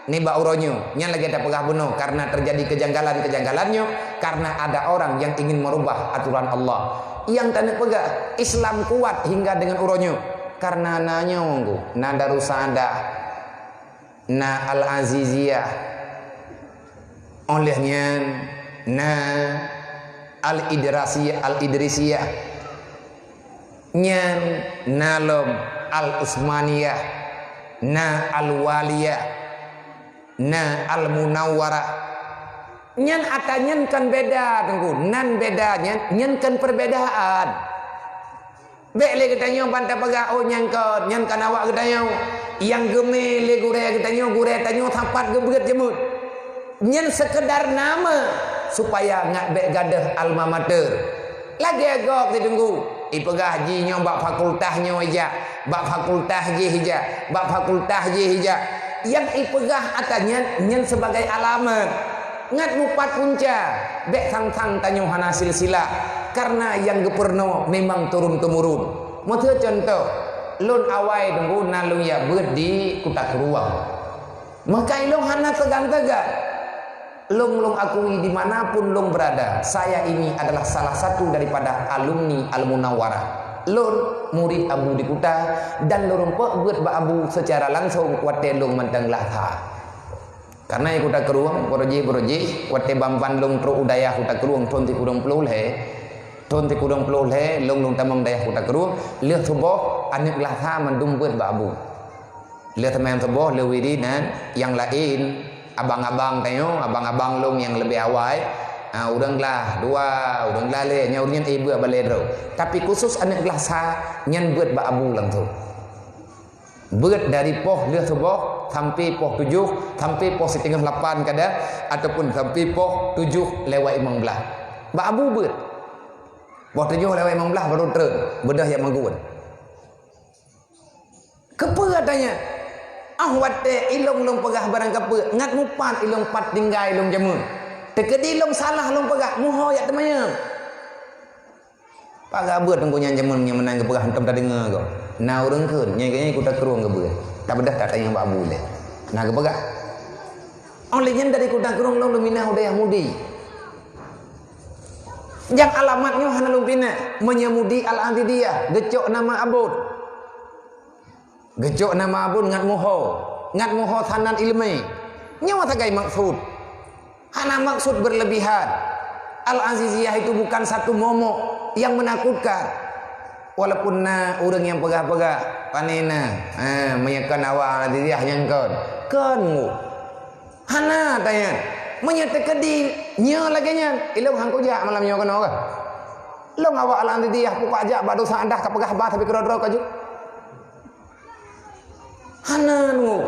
Nibak uroe nyoe, nyan lagée tapeugah bunoe, karena terjadi kejanggalan-kejanggalan nyoe, karena ada orang yang ingin merubah aturan Allah. Nyang taneuk peugah, Islam kuat hingga dengan uroe nyoe, karena na nyoe, na Darussaada, na Al-Aziziyah, óh lheueh nyan na Al-Idrasiyah, Al-Idrisiyah, nyan na lom Al-Utsmaniyah, na Al-Waliyah, na Al-Munawwarah, Nyan ata nyan kon beda, Teungku. Nan beda nyan, nyan kon perbedaan. Bék lé geutanyoe ban tapeugah, "Oh, nyan kon, nyan kon awak geutanyoe." Nyang geumé lé gurée geutanyoe, gurée tanyoe sapat geubeuet jeumeun. Nyan sekedar nama, supaya ngat bék gadôh alma mater. Lagée gob Teungku, ipeugah jih nyoe bak fakultas nyoe ijak, bak fakultas jih ijak, bak fakultas jih ijak. Nyang ipeugah ata nyan, nyan sebagai alamat. Ngat mupat punca, bék sang-sang tanyoe hana silsilah, karena nyang geupeurunoe memang turun-temurun. Meuteue cuntoh, lôn awai Teungku na lôn jak beuet di Kuta Krueng. Maka ilôn hana teugan-teugan. Lôn, lôn akui di mana pun lôn berada, saya ini adalah salah satu daripada alumni Al-Munawwarah. Lôn murid Abu di Kuta dan lôn rumpok beuet bak Abu secara langsung watée lôn mantong glaih sa. Karena di Kuta Krueng, beurujih-beurujih, watée ban-ban lôn trok u dayah Kuta Krueng thon sikureueng ploh lhée, thon sikureueng ploh lhée lôn, lôn tamong dayah Kuta Krueng, lheueh suboh aneuk glaih sa mandum beuet bak Abu. Lheueh seumayang suboh, lheueh wirid nyan, nyang laén, abang-abang tanyoe, abang-abang lôn nyang leubeh awai, ah, ureuëng glaih dua, ureuëng glaih lhée, nyan ureuëng nyan éh beuet balée droe. Tapi khusus aneuk glaih sa, nyan beuet bak Abu langsung. Beuet dari poh lheueh suboh sampai poh tujoh, sampai poh siteungoh lapan kadang, ataupun sampai poh tujoh lewat limong blaih. Bak Abu beuet. Poh tujoh lewat limong blaih baru treun, beudôh jak magun. Keupeue ata nyan? Ah, watée ilôn lôn peugah barang kapeue, ngat mupat ilôn pat tinggai lôn jameun. Teukeudi lôn salah lôn peugah, muho jak teumanyong. Paga beuet Teungku nyan jameun nyang meunan geupeugah hantom tadeungoe gob. Na ureuëng kheun, nyan keuh nyan Kuta Krueng geubeuet. Tabeudôh that tanyong bak Abu lé. Na geupeugah. Óh lheueh nyan dari Kuta Krueng lôn lôn minah u dayah Mudi. Nyang alamat nyoe hana lôn pinah, meunyoe Mudi Al-Aziziyah, geucok nama abon. Geucok nama abon ngat muho, ngat muho sanad ileumé. Nyoe sagai maksud. Hana maksud berlebihan. Al-Aziziyah itu bukan satu momok yang menakutkan. Walaupun na ureuëng nyang peugah-peugah, pane na, ha, meunyoe kon awak Al-Aziziyah nyang kon. Kon mu. Hana ata nyan. Meunyoe teukeudi nyoe lagée nyan, ilôn han kujak malam nyoe keunoe kah? Lôn awak Al-Aziziyah pukak jak bak dosa adah ka peugah bah tapi keudroe-droe ka jeuet. Hana nunggu.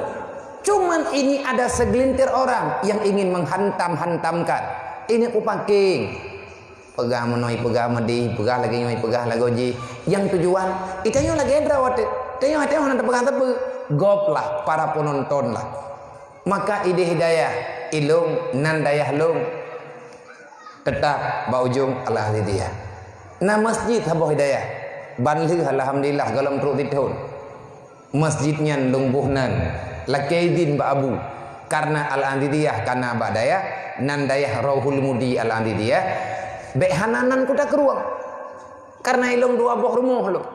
Cuman ini ada segelintir orang yang ingin menghantam-hantamkan. Ini kupaking. Peugah meunoe, peugah meudeh, peugah lagée nyoe, peugah lagoe jih. Nyang tujuan, itanyoe lagée droe teuh. Tanyoe, tanyoe hana teupeugah teupeu. Gob lah, para penonton lah. Maka ideh dayah ilôn nan dayah lôn. Teutap bak ujong Al-Aziziyah. Na masjid saboh di dayah. Ban lheueh alhamdulillah gohlom trok sithon. Masjid nyan lôn boh nan lakée idhin bak Abu. Karena Al-Aziziyah ka na bak dayah, nan dayah Rauhul Mudi Al-Aziziyah, bék hana nan Kuta Krueng. Karena ilôn dua boh rumoh lôn.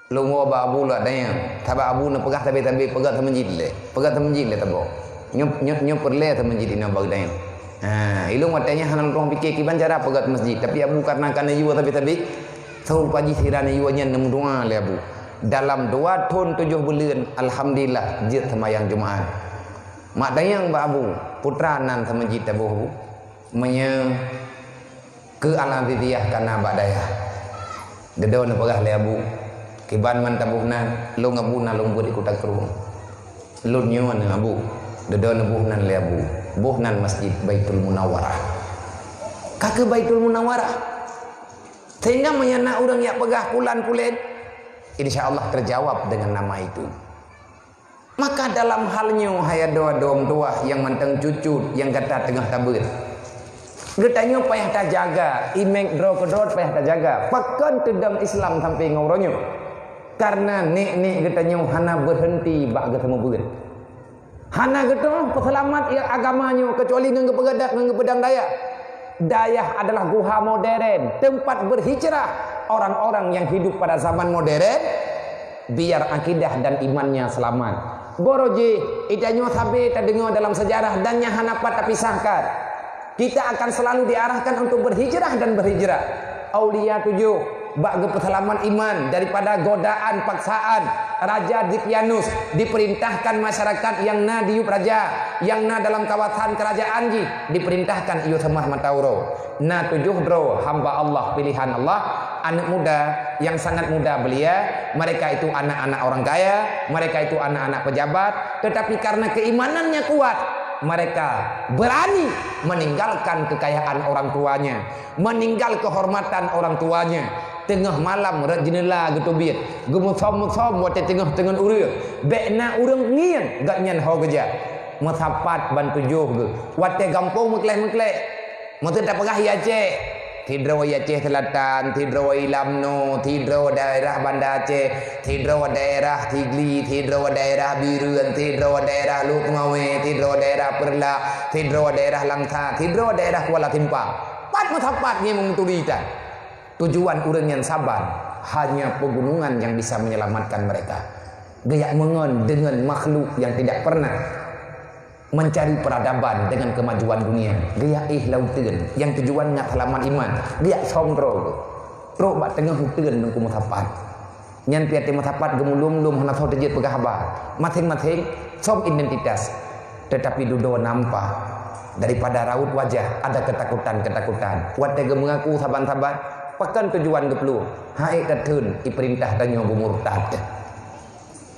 Lôn woe bak Abu lôn tanyong, sabab Abu neupeugah sabe-sabe peugah seumeujid lé. Peugah seumeujid lé saboh. Nyoe, nyoe, nyoe peureulée seumeujid inoe bak geutanyoe. Ha, ilôn watée nyan hana lôn pike kiban cara peugah seumeujid, tapi Abu karena ka neuyue sabe-sabe, seurupa jih sira neuyue nyan neumeudoa lé Abu. Dalam dua thon tujoh buleuen, alhamdulillah, jeuet seumayang Jumaat. Mak tanyong bak Abu, putra nan seumeujid taboh Abu? Meunyoe keu Al-Aziziyah ka na bak dayah. Dudoe neupeugah lé Abu, kiban man taboh nan, lôn Abu na lôn buet di Kuta Krueng. Lôn nyoe aneuk Abu, dudoe neuboh nan lé Abu. Boh nan Masjid Baitul Munawwarah. Ka keu Baitul Munawwarah. Sehingga meunyoe na ureuëng nyang peugah pulan pulen, insya Allah terjawab dengan nama itu. Maka dalam hal nyoe, hai adoe-adoe meutuwah nyang mantong cucut nyang gata teungoh tabeuet, geutanyoe payah tajaga, imék droe keudroe payah tajaga. Pakon teudong Islam sampoe ngon uroe nyoe? Karena nek-nek geutanyoe hana beureunti bak geuseumeubeuet. Hana geutanyoe peuseulamat agama nyoe keucuali ngon geupeugadang ngon geupeudong dayah. Dayah adalah guha modern, tempat berhijrah orang-orang yang hidup pada zaman modern, biar akidah dan imannya selamat. Boro jih, itanyoe sabe tadeungoe dalam sejarah dan nyan hana pat tapisahkan. Kita akan selalu diarahkan untuk berhijrah dan berhijrah. Aulia tujoh, Bak geupeuseulamat iman daripada godaan paksaan Raja Dikyanus, diperintahkan masyarakat nyang na di yup raja, nyang na dalam kawasan keurajaan jih, diperintahkan iyue seumah mata uroe. Na tujoh droe hamba Allah pilihan Allah, aneuk muda nyang sangat muda belia, mereka itu anak-anak orang kaya, mereka itu anak-anak pejabat, tetapi karena keimanannya kuat, mereka berani meninggalkan kekayaan orang tuanya, meninggal kehormatan orang tuanya, teungoh malam rot jeuneula geuteubiet, geumeusom-meusom watée teungoh-teungoh ureuëng, bék na ureuëng ngieng gobnyan ho geujak. Meusapat ban tujoh geuh, watée gampông meukleh-meukleh. Meuseuti tapeugah i Aceh, sidroe i Aceh Selatan, sidroe i Lamno, sidroe daerah Banda Aceh, sidroe daerah Sigli, sidroe daerah Bireuen, sidroe daerah Lhokseumawe, sidroe daerah Peureulak, sidroe daerah Langsa, sidroe daerah Kuala Simpang. Pat meusapat ngieng meuturi tan. Tujuan ureuëng nyan saban, hanya pegunungan yang bisa menyelamatkan mereka. Geujak meungon deungon makhluk yang tidak pernah mencari peradaban dengan kemajuan dunia. Geujak éh lam uteuen, nyang tujuan ngat seulamat iman. Geujak som droe, trok bak teungoh uteuen Teungku Meusapat. Nyan pih até meusapat geumulom-lom hana soe teujeuet peugah haba. Maséng-maséng som identitas. Tetapi dudoe nampak daripada raut wajah ada ketakutan-ketakutan. Watée geumeungaku saban-saban, pakon tujuan geuplueng? Hai ka theun ipeurintah tanyoe beumurtad.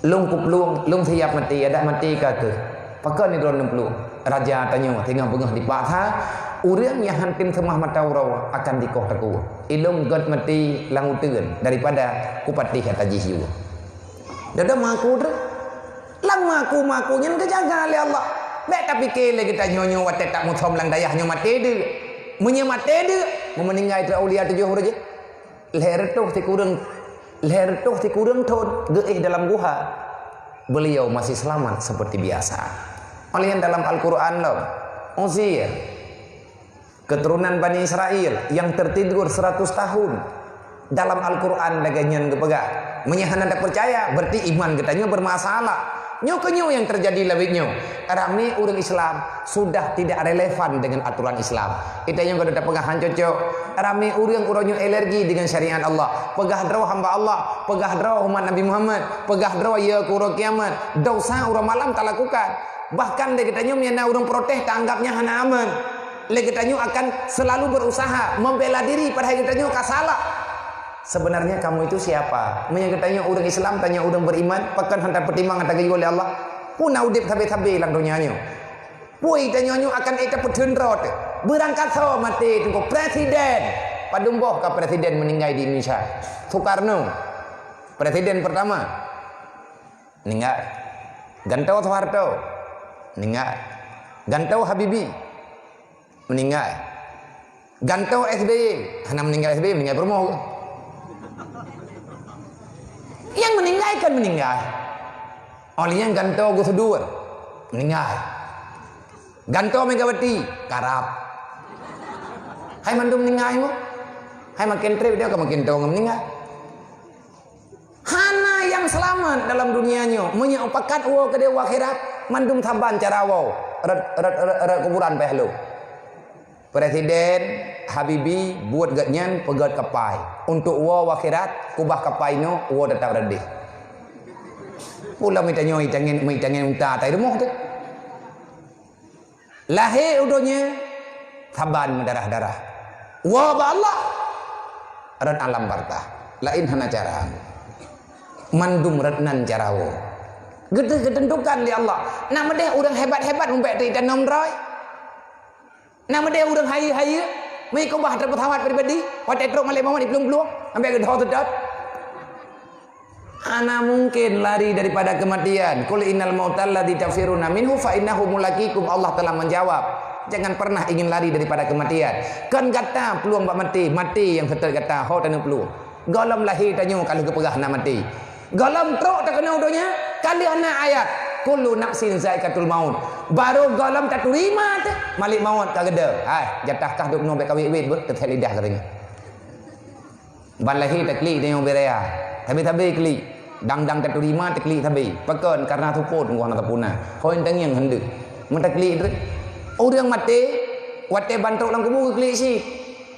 Lôn kuplueng, lôn siap maté, adak maté ka keuh. Pakon droeneuh plueng? Raja tanyoe teungoh beungoh dipaksa, ureuëng nyang han tem seumah mata uroe akan dikoh takue. Ilôn gét maté lam uteuen daripada kupatéh ata jih yue. Dada meuaku treuk. Lam meuaku-meuaku nyan geujaga lé Allah. Bék tapike lé geutanyoe nyoe watée tameusom lam dayah nyoe maté deuk. Meunyoe maté deuk, meumeuninggai treuk aulia tujoh uroe jih. Lhée reutôh sikureueng, lhée reutôh sikureueng thon geuéh dalam guha, beliau masih selamat seperti biasa. Oleh dalam Al-Quran lom, Uzair, keturunan Bani Israel yang tertidur seratus tahun, dalam Al-Quran lagée nyan geupeugah. Meunyoe hana tapeucaya, berarti iman geutanyoe bermasalah. Nyoe keuh nyoe nyang teujadi lawét nyoe. Ramé ureuëng Islam sudah tidak relevan dengan aturan Islam. Geutanyoe ka tapeugah han cocok. Ramé ureuëng uroe nyoe alergi dengan syariat Allah. Peugah droe hamba Allah, peugah droe umat Nabi Muhammad, peugah droe ya keu uroe kiamat. Dosa uroe malam talakukan. Bahkan lé geutanyoe meunyoe na ureuëng protes taanggap nyan hana aman. Lé geutanyoe akan selalu berusaha membela diri padahai geutanyoe ka salah. Sebenarnya kamu itu siapa? Meunyoe geutanyoe ureuëng Islam, tanyoe ureuëng beriman, pakon han tapeutimang ata geuyue lé Allah? Peue na udeb sabe-sabe lam donya nyoe? Peue tanyoe nyoe akan ék tapeutheun rot? Beurangkat soe maté teungku? Presiden! Padum boh ka presiden meuninggai di Indonesia? Soekarno, presiden pertama, meuninggai. Gantoe Soeharto, meuninggai. Gantoe Habibie, meuninggai. Gantoe S B Y, hana meuninggai S B Y, meuninggai peurumoh. Nyang meuninggai kan meuninggai. Oleh nyan gantoe Gus Dur, meuninggai. Gantoe Megawati, karab. Hai mandum meuninggai nyoe. Hai maken treb dia ka maken toh ngon meuninggai. Hana nyang seulamat dalam dunia nyoe. Meunyoe pakat woe keudeh u akhirat, mandum saban cara woe. Rot, rot, rot, rot kuburan payah lom. Presiden Habibie buet gobnyan peugét kapai. Untuk woe u akhirat, kubah kapai nyoe, woe teutap rot deh. Pula meutanyoe itangen, meuitangen unta atai rumoh teuh. Lahé u donya saban meudarah-darah. Woe bak Allah, rot alam bartah. Laén hana cara. Mandum rot nan cara woe. Geuteuh geuteuntukan lé Allah. Na meudeh ureuëng hebat-hebat mubaét teuh itanom droe. Na meudeh ureuëng hayeue-hayeue, meuikubah ateueh pesawat pribadi, watée trok malée mawöt iplueng-plueng, sampai geudho seudot. Hana mungkin lari daripada kematian. "Qul innal mautal ladzi tafirruna minhu fa innahu mulaqikum." Allah telah menjawab, "Jangan pernah ingin lari daripada kematian." Kon gata plueng bak maté, maté nyang seutôt gata, ho taneuk plueng. Gohlom lahé tanyoe ka lheueh geupeugah na maté. Gohlom trok takeunoe donya, ka lheueh na ayat, "Kullu nafsin zaiqatul maut." Barô gohlom taturi maté, malée mawöt ka geudong. Hai, jatah kah dok noe bék kawét-wét beuh, teuthét lidah keureung. Ban lahé taklik tanyoe beu raya. Sabe-sabe klik. Dang-dang taturi ma taklik sabe. Pakon? Karena seupôt ngon hana tapuna. Hôi tangieng handeuk. Meutaklik treuk. Ureuëng maté, watée ban trok lam kubu geuklik cit.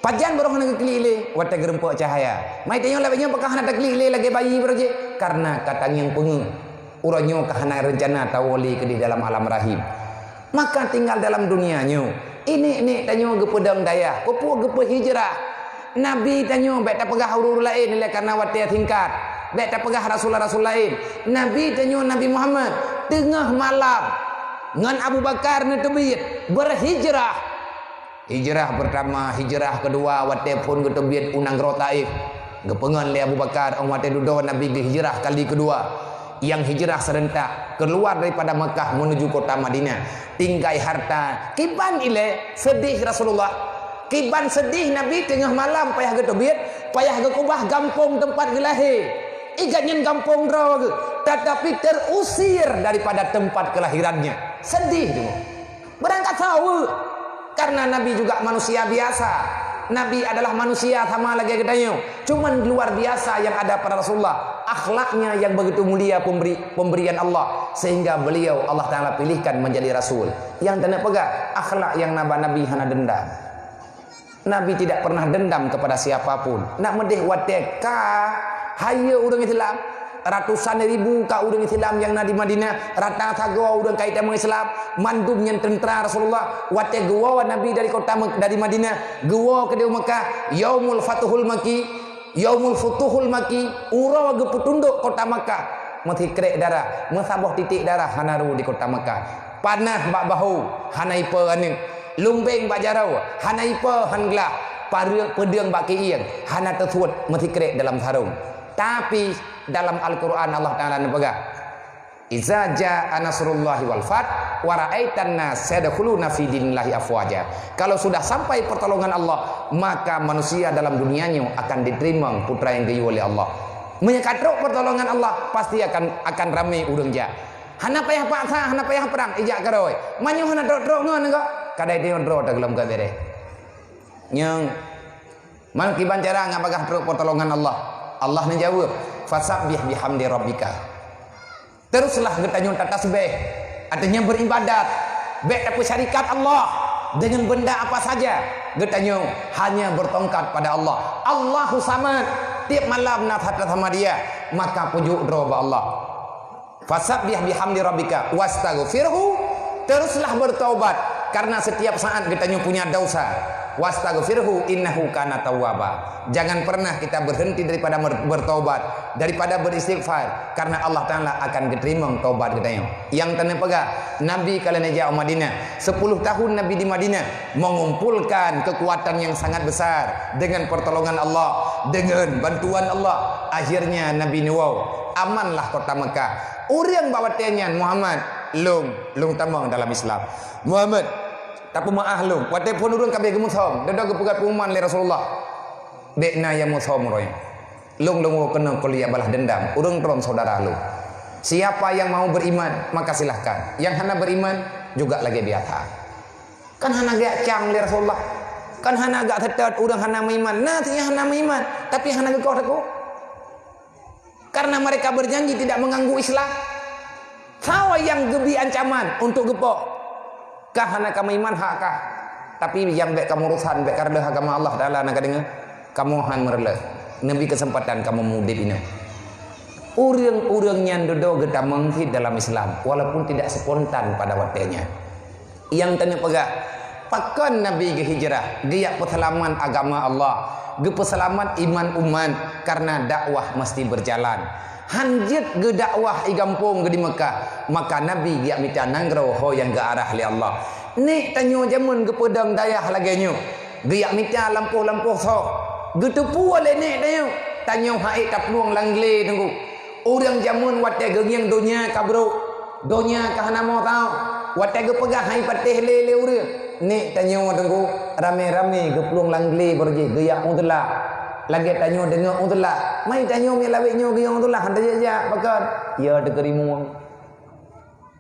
Pajan barô hana geuklik lé watée geurumpok cahya. Mai tanyoe lagée nyoe pakon hana taklik lé lagée bayi barô jih? Karena ka tangieng peungeuh. Uroe nyoe ka hana reuncana tawoe lé keudeh dalam alam rahim. Maka tinggal dalam dunia nyoe, inék-nék tanyoe geupeudong dayah, peue-peue geupeuhijrah. Nabi tanyoe bék tapeugah ureuëng laén lé karena watée singkat. Bék tapeugah rasul-rasul laén. Nabi tanyoe Nabi Muhammad teungoh malam ngon Abu Bakar neuteubiet beuhijrah. Hijrah pertama, hijrah kedua watée phon geuteubiet u nanggroe Taif. Geupeungon lé Abu Bakar óh watée dudoe Nabi geuhijrah kali kedua. Nyang hijrah serentak keluar daripada Makkah menuju kota Madinah. Tinggai harta, kiban ilée seudeh Rasulullah. Kiban seudeh Nabi teungoh malam payah geuteubiet, payah geukeubah gampông teumpat geulahé. Igat nyan gampông droe geuh, tetapi terusir daripada tempat kelahirannya. Seudeh teungoh. Beurangkat saweue. Karena Nabi juga manusia biasa. Nabi adalah manusia sama lagée geutanyoe. Cuman luar biasa yang ada pada Rasulullah. Akhlaknya yang begitu mulia pemberi, pemberian Allah. Sehingga beliau Allah Ta'ala pilihkan menjadi Rasul. Nyang teuneuk peugah, akhlak nyang na bak Nabi hana dendam. Nabi tidak pernah dendam kepada siapapun. Nak meudeh watée ka hayeue ureuëng Islam, ratusan ribu ka ureuëng Islam nyang na di Madinah, rata sagoe ureuëng ka jitamong Islam, mandum nyan teuntara Rasulullah. Watée geuwoe Nabi dari kota Mek-, dari Madinah, geuwoe keudeh u Makkah, Yaumul Fathul Makki, Yaumul Futuhul Makki, uroe geupeutundok kota Makkah, meusikrek darah, meusaboh titik darah hana ru di kota Makkah. Panah bak bahu, hana ipe aneuëk. Lumbeng bak jaroe, hana ipe han glah. Pareuek peudeueng bak kieng, hana teusuet meusikrek dalam sarong. Tapi, dalam Al-Quran Allah Ta'ala neupeugah, "Iza jaa nasrullahi wal fath, wa ra'aitan nas yadkhuluna fi dinillahi afwaja." Kalau sudah sampai pertolongan Allah, maka manusia dalam dunia nyoe akan diterima putra nyang geuyue lé Allah. Meunyoe ka trok pertolongan Allah, pasti akan, akan ramé ureuëng jak. Hana payah paksa, hana payah prang, ijak keudroe. Meunyoe hana trok-trok ngon kah, kadai deungoe droe teuglom ka beureh. Nyang, man kiban cara ngon bagah trok pertolongan Allah. Allah neujaweueb, "Fasabbih bihamdi rabbika." Teruslah geutanyoe tatasbih, artinya beribadat. Bék tapeusyarikat Allah dengan benda apa saja. Geutanyoe hanya bertongkat pada Allah. Allahu Samad. Tiap malam na that sama Dia, maka pujuk droe bak Allah. "Fasabbih bihamdi rabbika wastaghfirhu," teruslah bertaubat, karena setiap saat geutanyoe punya dosa. "Wastaghfirhu innahu kana tawwaba." Jangan pernah kita berhenti daripada mer-, bertaubat, daripada beristighfar, karena Allah Ta'ala akan geuterima taubat geutanyoe. Nyang teuneuk peugah, Nabi ka lheueh neujak u Madinah. Sepuluh tahun Nabi di Madinah, mengumpulkan kekuatan yang sangat besar dengan pertolongan Allah, dengan bantuan Allah. Akhirnya Nabi neuwoe, amanlah kota Mekah. Ureuëng bak watée nyan, "Muhammad, lôn, lôn tamong dalam Islam. Muhammad, tapeumeuáh lôn." Watée phon ureuëng ka abéh geumusom, dudoe geupeugah pengumuman lé Rasulullah, "Bék na nyang musom uroe nyoe. Lôn, lôn woe keunoe keu lôn jak balas dendam ureuëng droe syedara lôn. Siapa yang mau beriman, maka silahkan. Yang hana beriman, juga lagée biasa." Kan hana geujak cang lé Rasulullah. Kan hana geujak seutôt ureuëng hana meuiman. Na cit nyang hana meuiman, tapi hana geukoh takot. Karena mereka berjanji tidak mengganggu Islam. Sawa nyang geubri ancaman untuk geupok. Kah hana kamoe iman hak kah. Tapi nyang bék kamoe urosan, bék kareuloh agama Allah Ta'ala na kadeungoe. Kamoe han meureuloh. Neubri keuseumpatan kamoe mudeb inoe. Ureuëng-ureuëng nyan dudoe geutamong cit dalam Islam, walaupun tidak spontan pada watée nyan. Nyang teuneuk peugah, pakon Nabi geuhijrah, geujak peuseulamat agama Allah, geupeuseulamat iman umat, karena dakwah mesti berjalan. Han jeuet geudakwah i gampông geu di Mekah, maka Nabi geujak mita nanggroe ho nyang geuarah lé Allah. Nék tanyoe jameun geupeudong dayah lagée nyoe, geujak mita lampôh-lampôh soe, geuteupeue lé nék tanyoe, tanyoe han ék taplueng lam glé teungku. Ureuëng jameun watée geungieng donya ka brok, donya ka hana mo tao, watée geupeugah hai patéh lé lé ureuëng, nék tanyoe teungku ramé-ramé geuplueng lam glé baroe jih geujak u teulah. Lagée tanyoe deungoe u teulah, mai tanyoe miet lawét nyoe geuyue u teulah han tajak-jak, pakon? Ya teukeurimueng.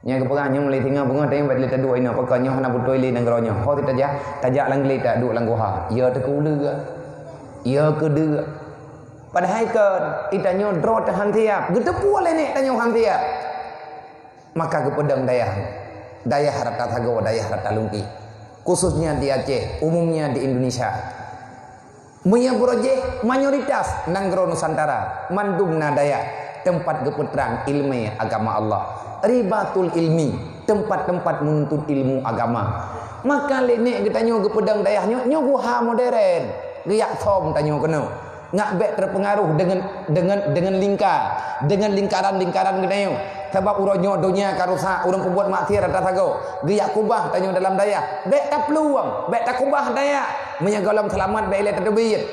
Nyang geupeugah nyoe mulai singoh beungoh tanyoe bak lé taduek inoe, pakon nyoe hana beutôi lé nanggroe nyoe. Ho tajak, tajak lam glé taduek lam guha. Ya teukeuleuek. Ya keudeuk. Padahai kon, i tanyoe droe teuh han siap, geuteupeue lé nék tanyoe han siap. Maka geupeudong dayah, dayah rata sagoe, dayah rata lungki, khususnya di Aceh, umumnya di Indonesia. Meunyoe beurojéh mayoritas nanggroe Nusantara, mandum na dayah teumpat geupeutrang ileumèe agama Allah. Ribatul ilmi, teumpat-teumpat meununtut ilmu agama. Maka lé nèk geutanyoe geupeudong dayah nyoe, nyoe guha moderen. Geujak som tanyoe keunoe. Ngat bèk teupeungaruh deungon, deungon, deungon lingka, deungon lingkaran-lingkaran geutanyoe. Sabab uroe nyoe donya ka rusak, ureueng peubuet maksiat rata sagoe. Geujak kubah tanyoe dalam dayah. Bèk taplueng, bèk takubah dayah. Meunyoe gohlom seulamat bèk ilèe tateubiet.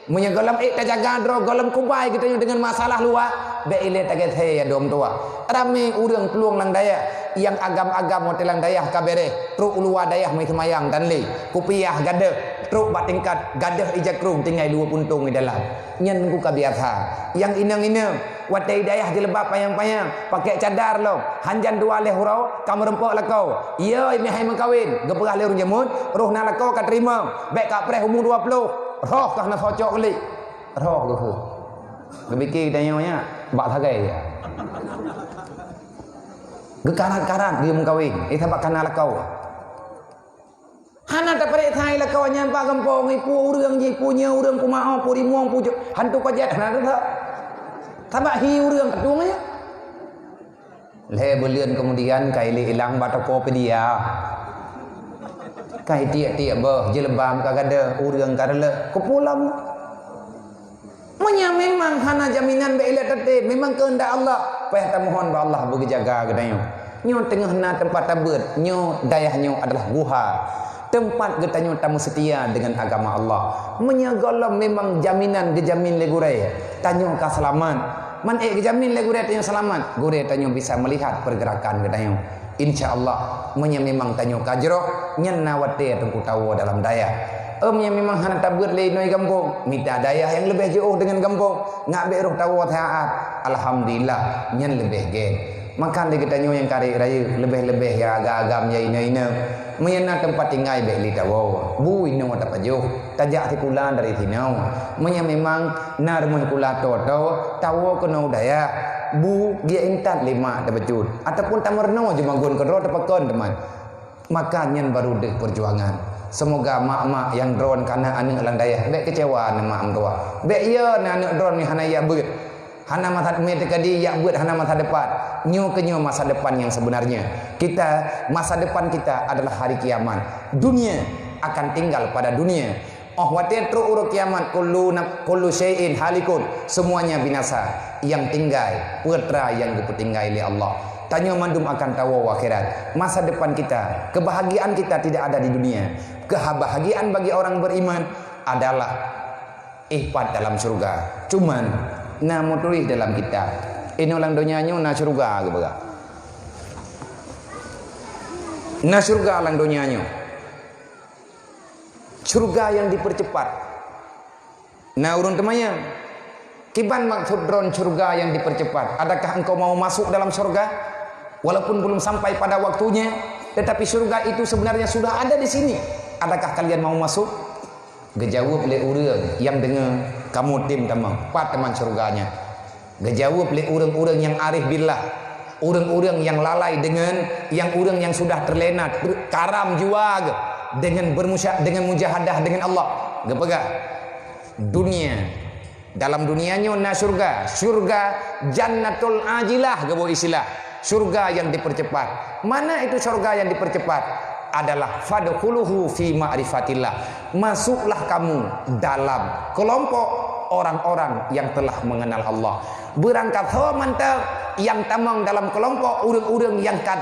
Meunyoe gohlom ék tajaga droe, gohlom kubai geutanyoe deungon masalah luwa, bèk ilèe tageusé ya dom tuwa. Ramé ureueng plueng lam dayah, nyang agam-agam watèe lam dayah ka bèrèh, trok u luwa dayah meuseumbayang dan lé, kupiah gadôh, trok bak tingkat gadôh ija krueng tinggai luweue puntông di dalam. Nyan ku ka biasa. Nyang inong-inong, watèe dayah jilbab panyang-panyang, pakèk cadar lom, hanjan dua lhèe uroe, ka meureumpok lakoe. Yo, ini hai meukawen, geupeugah lé ureueng jameun, roh na lakoe ka teurimong, bèk ka preh umu dua ploh, roh ka hana socok lé. Roh geuh. Geupike tanyoe nyan, bak sagai ya. Geukarat-karat dia meukawen, eh, sabab ka na lakoe. Hana tapareksa lakoe nyan bak gampông, ipu ureueng ji, ipu nyoe ureueng, pu ma'oh, pu rimong, pu jo-, hantu kojat, hana teusa. Sabab hi ureueng ka tueng nyan. Lhèe buleuen keumudian, ka ilèe ilang bak toko Pedia. Ka itiek-tiek boh, jilbab ka gadôh, ureueng ka reuleuk, keupulang. Meunyoe memang hana jaminan bèk ilèe tatem, memang keuheundak Allah, payah tamohon bak Allah beugeujaga geutanyoe. Nyoe teungoh na teumpat tabeuet, nyoe dayah nyoe adalah guha. Teumpat geutanyoe tameuseutia deungon agama Allah. Meunyoe gohlom memang jaminan geujamin lé gurèe, tanyoe ka seulamat. Man ék geujamin lé gurèe tanyoe seulamat, gurèe tanyoe bisa meulihat peurgeurakan geutanyoe. Insya Allah, meunyoe memang tanyoe ka jroh, nyan na watèe Teungku tawoe dalam dayah. Meunyoe memang hana tabeuet lé inong gampông, mita dayah nyang leubeh jiôh deungon gampông, ngat bèk roh tawoe siat. Alhamdulillah, nyan leubeh gèt. Maka lé geutanyoe nyang karek rayeuk, leubeh-leubeh ya agam-agam ya inong-inong. Meunyoe na teumpat tinggai bèk lé tawoe. Bu inoe tapajoh, tajak sikula dari sinoe. Meunyoe memang na rumoh sikula toe-toe, tawoe keunoe u dayah. Bu geujak intat lé mak tabacut, ataupun tameurunoe jimagun keudroe tapakon teuma. Maka nyan baru deuh peujuangan. Seumoga mak-mak nyang droen ka na aneuk lam dayah bèk keucewa aneuk mak meutuah. Bèk yo na aneuk droen nyang hana jak beuet. Hana masa, meuteukadi jak beuet hana masa depan. Nyoe keuh nyoe masa depan nyang sebenarnya. Kita, masa depan kita adalah hari kiamat. Dunia akan tinggal pada dunia. Óh watèe trok uroe kiamat, kullu naf-, kullu syai'in halikun, semuanya binasa. Nyang tinggai, peue teuma nyang geupeutinggai lé Allah. Tanyoe mandum akan tawoe u akhirat. Masa depan kita, kebahagiaan kita tidak ada di dunia. Kebahagiaan bagi orang beriman adalah éh pat dalam syurga. Cuman, na meutuléh dalam kitab, inoe lam donya nyoe na syurga geupeugah. Na syurga lam donya nyoe. Syurga yang dipercepat. Na ureueng teumanyong, "Kiban maksud droen syurga yang dipercepat? Adakah engkau mau masuk dalam syurga? Walaupun belum sampai pada waktunya, tetapi syurga itu sebenarnya sudah ada di sini. Adakah kalian mau masuk?" Geujaweueb lé ureueng nyang deungoe, "Kamoe tem tamong, pat teuma syurga nyan?" Geujaweueb lé ureueng-ureueng nyang arif billah, ureueng-ureueng nyang lalai deungon nyang ureueng nyang sudah terlena, ter-, karam jiwa geuh deungon bermusya-, deungon mujahadah deungon Allah. Geupeugah, dunia, dalam dunia nyoe na syurga, syurga jannatul ajilah geuboh istilah. Syurga yang dipercepat. Mana itu syurga yang dipercepat? Adalah fadkhuluhu fi ma'rifatillah. Masuklah kamu dalam kelompok orang-orang yang telah mengenal Allah. Beurangkat ho mantong nyang tamong dalam kelompok ureueng-ureueng nyang ka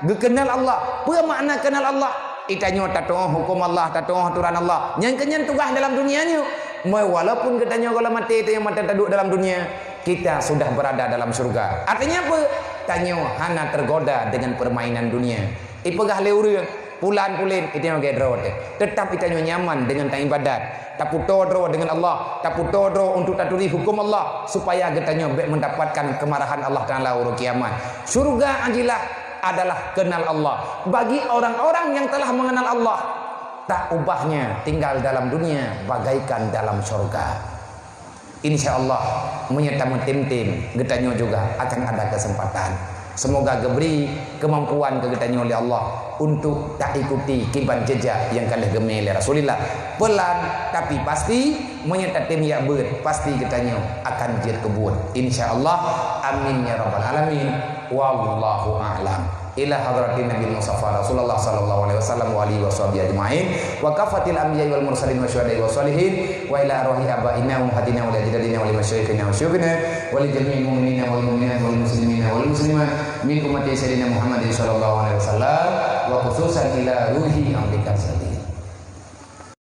geukeunal Allah. Peue makna keunal Allah? Geutanyoe tatuoh huköm Allah, tatuoh aturan Allah. Nyan keuh nyan tugaih dalam dunia nyoe. Meu walaupun geutanyoe gohlom maté, tanyoe mantong taduek dalam dunia, kita sudah berada dalam syurga. Artinya apa? Tanyoe hana tergoda dengan permainan dunia. Ipeugah lé ureueng, pulan-pulen, geutanyoe lagèe droe teuh. Tetap geutanyoe nyaman dengan taibadat. Taputoe droe dengan Allah, taputoe droe untuk taturi huköm Allah, supaya geutanyoe bèk mendapatkan kemarahan Allah Taala uroe kiamat. Syurga ajilah adalah kenal Allah. Bagi orang-orang yang telah mengenal Allah, tak ubahnya tinggal dalam dunia bagaikan dalam syurga. Insya Allah, meunyoe tameutem-tem, geutanyoe juga akan ada kesempatan. Semoga geubri keumampuan keu geutanyoe lé Allah untuk taikuti kiban jejak nyang ka lheueh geumé lé Rasulullah. Pelan tapi pasti, meunyoe tatem jak beuet, pasti geutanyoe akan jeuet keu buet. Insya Allah. Amin ya rabbal alamin. Wallahu a'lam. Ila hadratin Nabi Mustafa Rasulullah sallallahu alaihi wasallam wa alihi wa sahbihi ajma'in, wa kafatil anbiya wal mursalin wa syuhada wa salihin, wa ila arwahi abaina wa ummahatina wa li ajdadina wa li masyayikhina wa syuyukhina wa li jami'il mu'minina wal mu'minat wal muslimina wal muslimat min ummati Sayyidina Muhammadin sallallahu alaihi wasallam, wa khususan ila ruhi Abdika Sayyidina